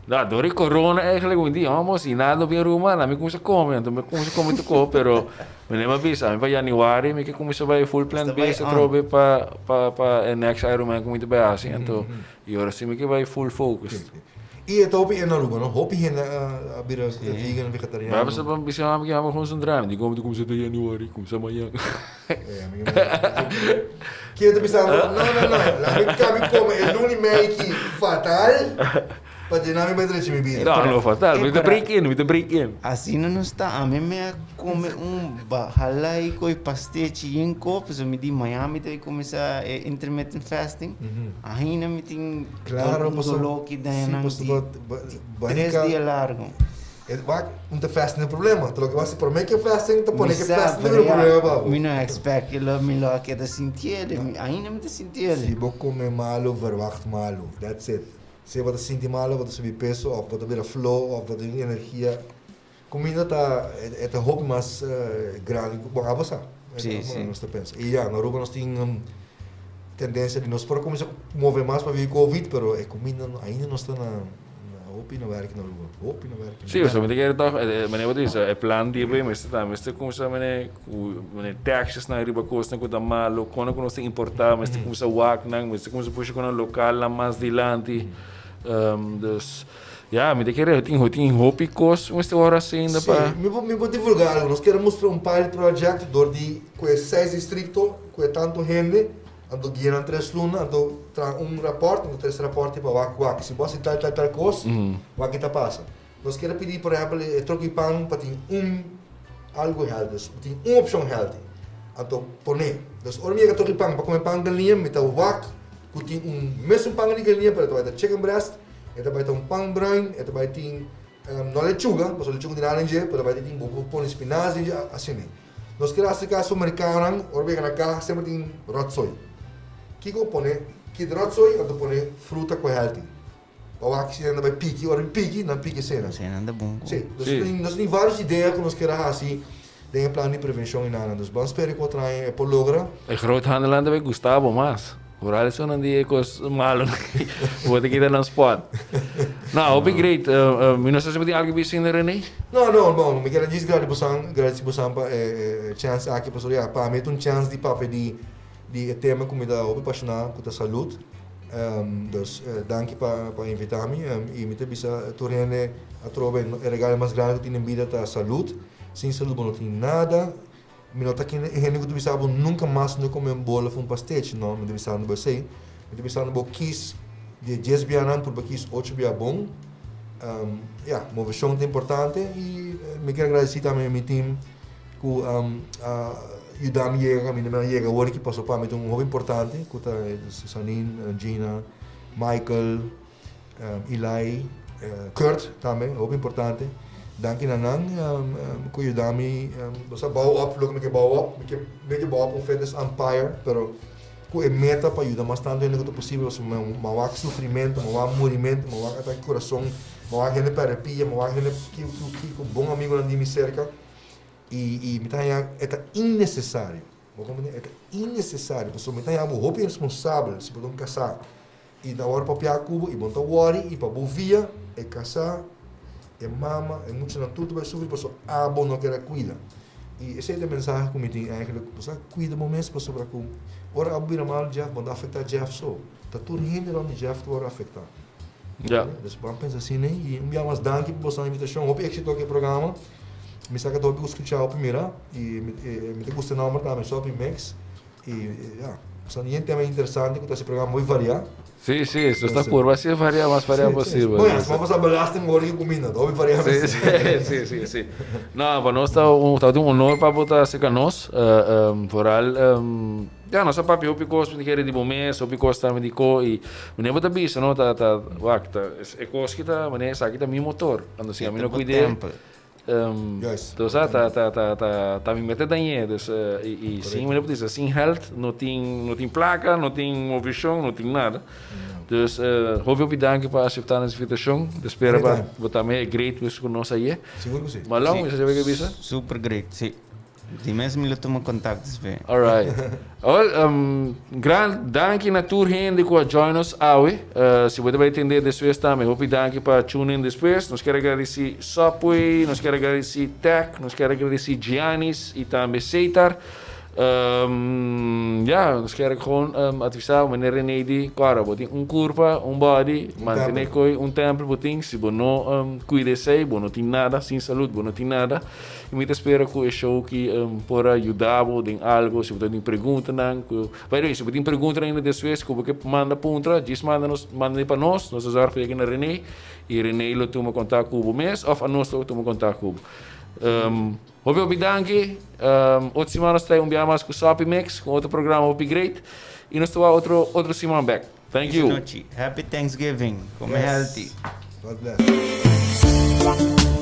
Da, door di corona eigenlijk un dia amo si nada no bin Aruba, na mi cuminsa come, anto mi cuminsa come toko, pero mi lema bisa, mi pa januari mi ke cuminsa bai full plant based atrobe pa pa pa e next Ironman ku mi ta bai hasi, anto Y ora si mi ke bai full focus. Y e ta hopi en Aruba, no? Hopi hende a bira vegan, vegetariano. Ba bisa pa bisa mami ke mami concentra. Mi di como ta cuminsa ta januari, cuminsa mañan. Kier ta bisa no, no, no. La mi cabi come e luna y mei ki fatal. Pa dje nan mi bai drecha mi bida. No, no fatal. Mi ta break in, mi ta break in. Asina nos ta. Ami mi a come un bahalai cu e pastechi yen kop. So mi di mañana mi ta bay cuminsa e intermittent fasting. Ainda mi tin Claro, un paso, dolor ki sí, daña paso di ba, ba, tres barrica, dia largo. e wak, un ta fasting e problema. Ta loke bo hasi prome ke fasting, ta pone Mi ke sa, fasting pero ta ya, problema pa bo. mi no expect ke lo mi lo a keda sintiele. Mi ainda mi ta sintiele. Si bo come malo, verwacht malo. That's it. Si bo ta sinti malo, bo ta subi peso of bo ta bira flow of bo tin energia. Cuminda ta e ta hopi mas grandi cu bo abo sa. Sí, sí. Nos ta pensa. Y ya, na Aruba nos tin tendencia di nos por a cuminsa move mas pabia di covid, pero e cuminda ainda nos ta na hopi na werk na Aruba. Hopi na werk. Sí, pasobra mi ta kere tòg, manera bo ta bisa, e plan di bo mester ta, mester cuminsa mane cu mane taxes nan riba cosnan cu ta malo, con cu nos ta importa, mester cuminsa wak nan, mester cuminsa pusha cu nan localnan mas dilanti. Dus, ya, mi ta kere tin tin hopi cos mester wòrdu hasi ainda pa. Sí, mi por mi por divulga algo. Nos kier mustra un pilot project dor di cu e seis districto cu e tanto hende, anto guia nan tres luna, anto traha un rapport, anto tres rapport pa wak wak si bo hasi tal tal tal cos, wak ki ta pasa. Nos kier a pidi por ehempel e troki pan pa tin un algo healthy, dus tin un opcion healthy, anto pone. Dus ora mi yega troki pan pa come pan galiña mi ta wak cu tin un mesun pan di galiña pero e ta bai ta chicken breast, e ta bai ta un pan bruin, e ta bai tin no lechuga, pasobra lechuga no tin nada den dje, pero ta bai tin bo por pone spinazie den dje, asina. Nos kier hasi caso mericanonan ora bo yega na caha semper tin rotzooi. Kico bo pone? Kita rotzooi anto pone fruta cu healthy. Pa wak si nan ta bai piki, ora mi piki, nan piki esena. Esena ta bon. Sí, nos tin, nos tin varios idea ku nos kier a hasi den e plan di prevenshon i nada. Dus ban spera ku otro aña e por logra. E groothandelnan ta bai gusta bo mas. Vooral esunnan di e kos malo bo ta kita nan spot. No, hopi great. Mi no sa si bo tin algu bisa ainda Rene? No, no, bon, mi kier a djis gradi bosan, gradisi bosan pa e chance aki pasobra ya, pa mi ta un chance di papia di Di e tema ku mi ta hopi pashoná ku ta salud. Dus danki pa pa invitá mi i mi ta bisa tur hende atrobe e regalo mas grandi ku tin den bida ta salud. Sin salud bo no tin nada. Mi no ta kende e hende ku ta bisa bo nunka mas no kome un bolo of un pastechi, no, mi ta bisando bo esei. Mi ta bisando bo kis di e dies bianan purba kis ocho bia bon. Ya, moveshon ta importante i mi kier agradesí tambe mi team. Ku a yuda mi yega kaminda mi a yega awor ki paso pa mi ta un hopi importante ku ta Sanin, Gina, Michael, Eli, Kurt tambe hopi importante. Danki na nan ku yuda mi bo sa bou op loke mi ke bou op. Mi ke mi ke bou op un fitness empire pero ku e meta pa yuda mas tantu hende ku ta posibel pasobra mi a wak sufrimentu, mi a wak murimentu, mi a wak atake kurason, mi a wak hende pèrdè pia, mi a wak hende ki ku bon amigunan di mi serka i mi ta haña e ta innesesario. Bo comprende? E ta innesesario pasobra mi ta haña bo hopi iresponsabel si bo ta un kasá i ta wòrdu papia ku bo i bo no ta wòri i pa bo via e kasá, e mama, e muchanan tur ta bai sufri pasobra abo no keda kuida. I esei ta e mensahe ku mi tin eigenlijk, bo sa kuida bo mes pasobra ku ora abo bira malu Jeff bo no ta afektá Jeff so, ta tur hende rònt di Jeff ta wòrdu afektá. Ja. Dus ban pensa asina i un bia mas danki pa boso invitashon. Hopi éksito ku e programa. Mi sa ku ta hopi ku skucha, hopi mira i mi ta gusta e nòmber tambe, Sopi Mix. I ya, sa yen tema interesante ku ta hasi programa muy variá. Sí, sí, nos ta purba hasi variá, mas variá posibel. Bueno, si bo a pasa belasting ora di kuminda, ta hopi variá Sí, sí, sí, sí, sí. No, pa nos ta un, ta un honor pa bo ta acerca nos. Vooral, ya, nos a papia hopi kos, mi ta kere di bo mes, hopi kos tambe di ko, i manera bo ta bisa, no, ta, ta, wak, ta, e kos ki ta, manera esaki ta mi motor. Anto si ami no kuid'é, Juist. Sa, ta, ta, ta, ta, ta mi mete dañ'é. Dus, i, i sin, manera bo ta bisa, sin health no tin, no tin plaka, no tin movishon, no tin nada. Dus, hopi, hopi danki pa aseptá nos invitashon. Ta spera pa bo tambe e great mes ku nos aye. Sigur ku si. Malon, mi sa sabi ke bisa? Super great, si. Di mes mi lo tuma contacto despues. Alright. Awel, gran danki na tur hende ku a join nos awe. Si bo ta bai tende despues tambe, hopi danki pa tune in despues. Nos kier a gradisi Subway, nos kier a gradisi Tech, nos kier a gradisi Giannis i tambe Seitar. Ya, nos kier gewoon advisá meneer René di, kòrda, bo tin un kurpa, un body, mantené koe un tèmpel bo tin. Si bo no kuida esei, bo no tin nada. Sin salud bo no tin nada. I mi ta spera ku e show ki por a yuda bo den algo, si bo ta tin preguntanan ku, by the way, si bo tin preguntanan ainda despues ku bo ke manda puntra, djis manda nos, manda pa nos, nos ta zorg pa yega na Rene, i Rene lo tuma kontak ku bo mes òf anos lo tuma kontak ku bo. Hopi hopi danki, otro siman nos trae un biaha mas ku Soppy Mix, ku otro programa hopi great, i nos ta wak otro otro siman bek. Thank you. Happy Thanksgiving, come healthy. God bless.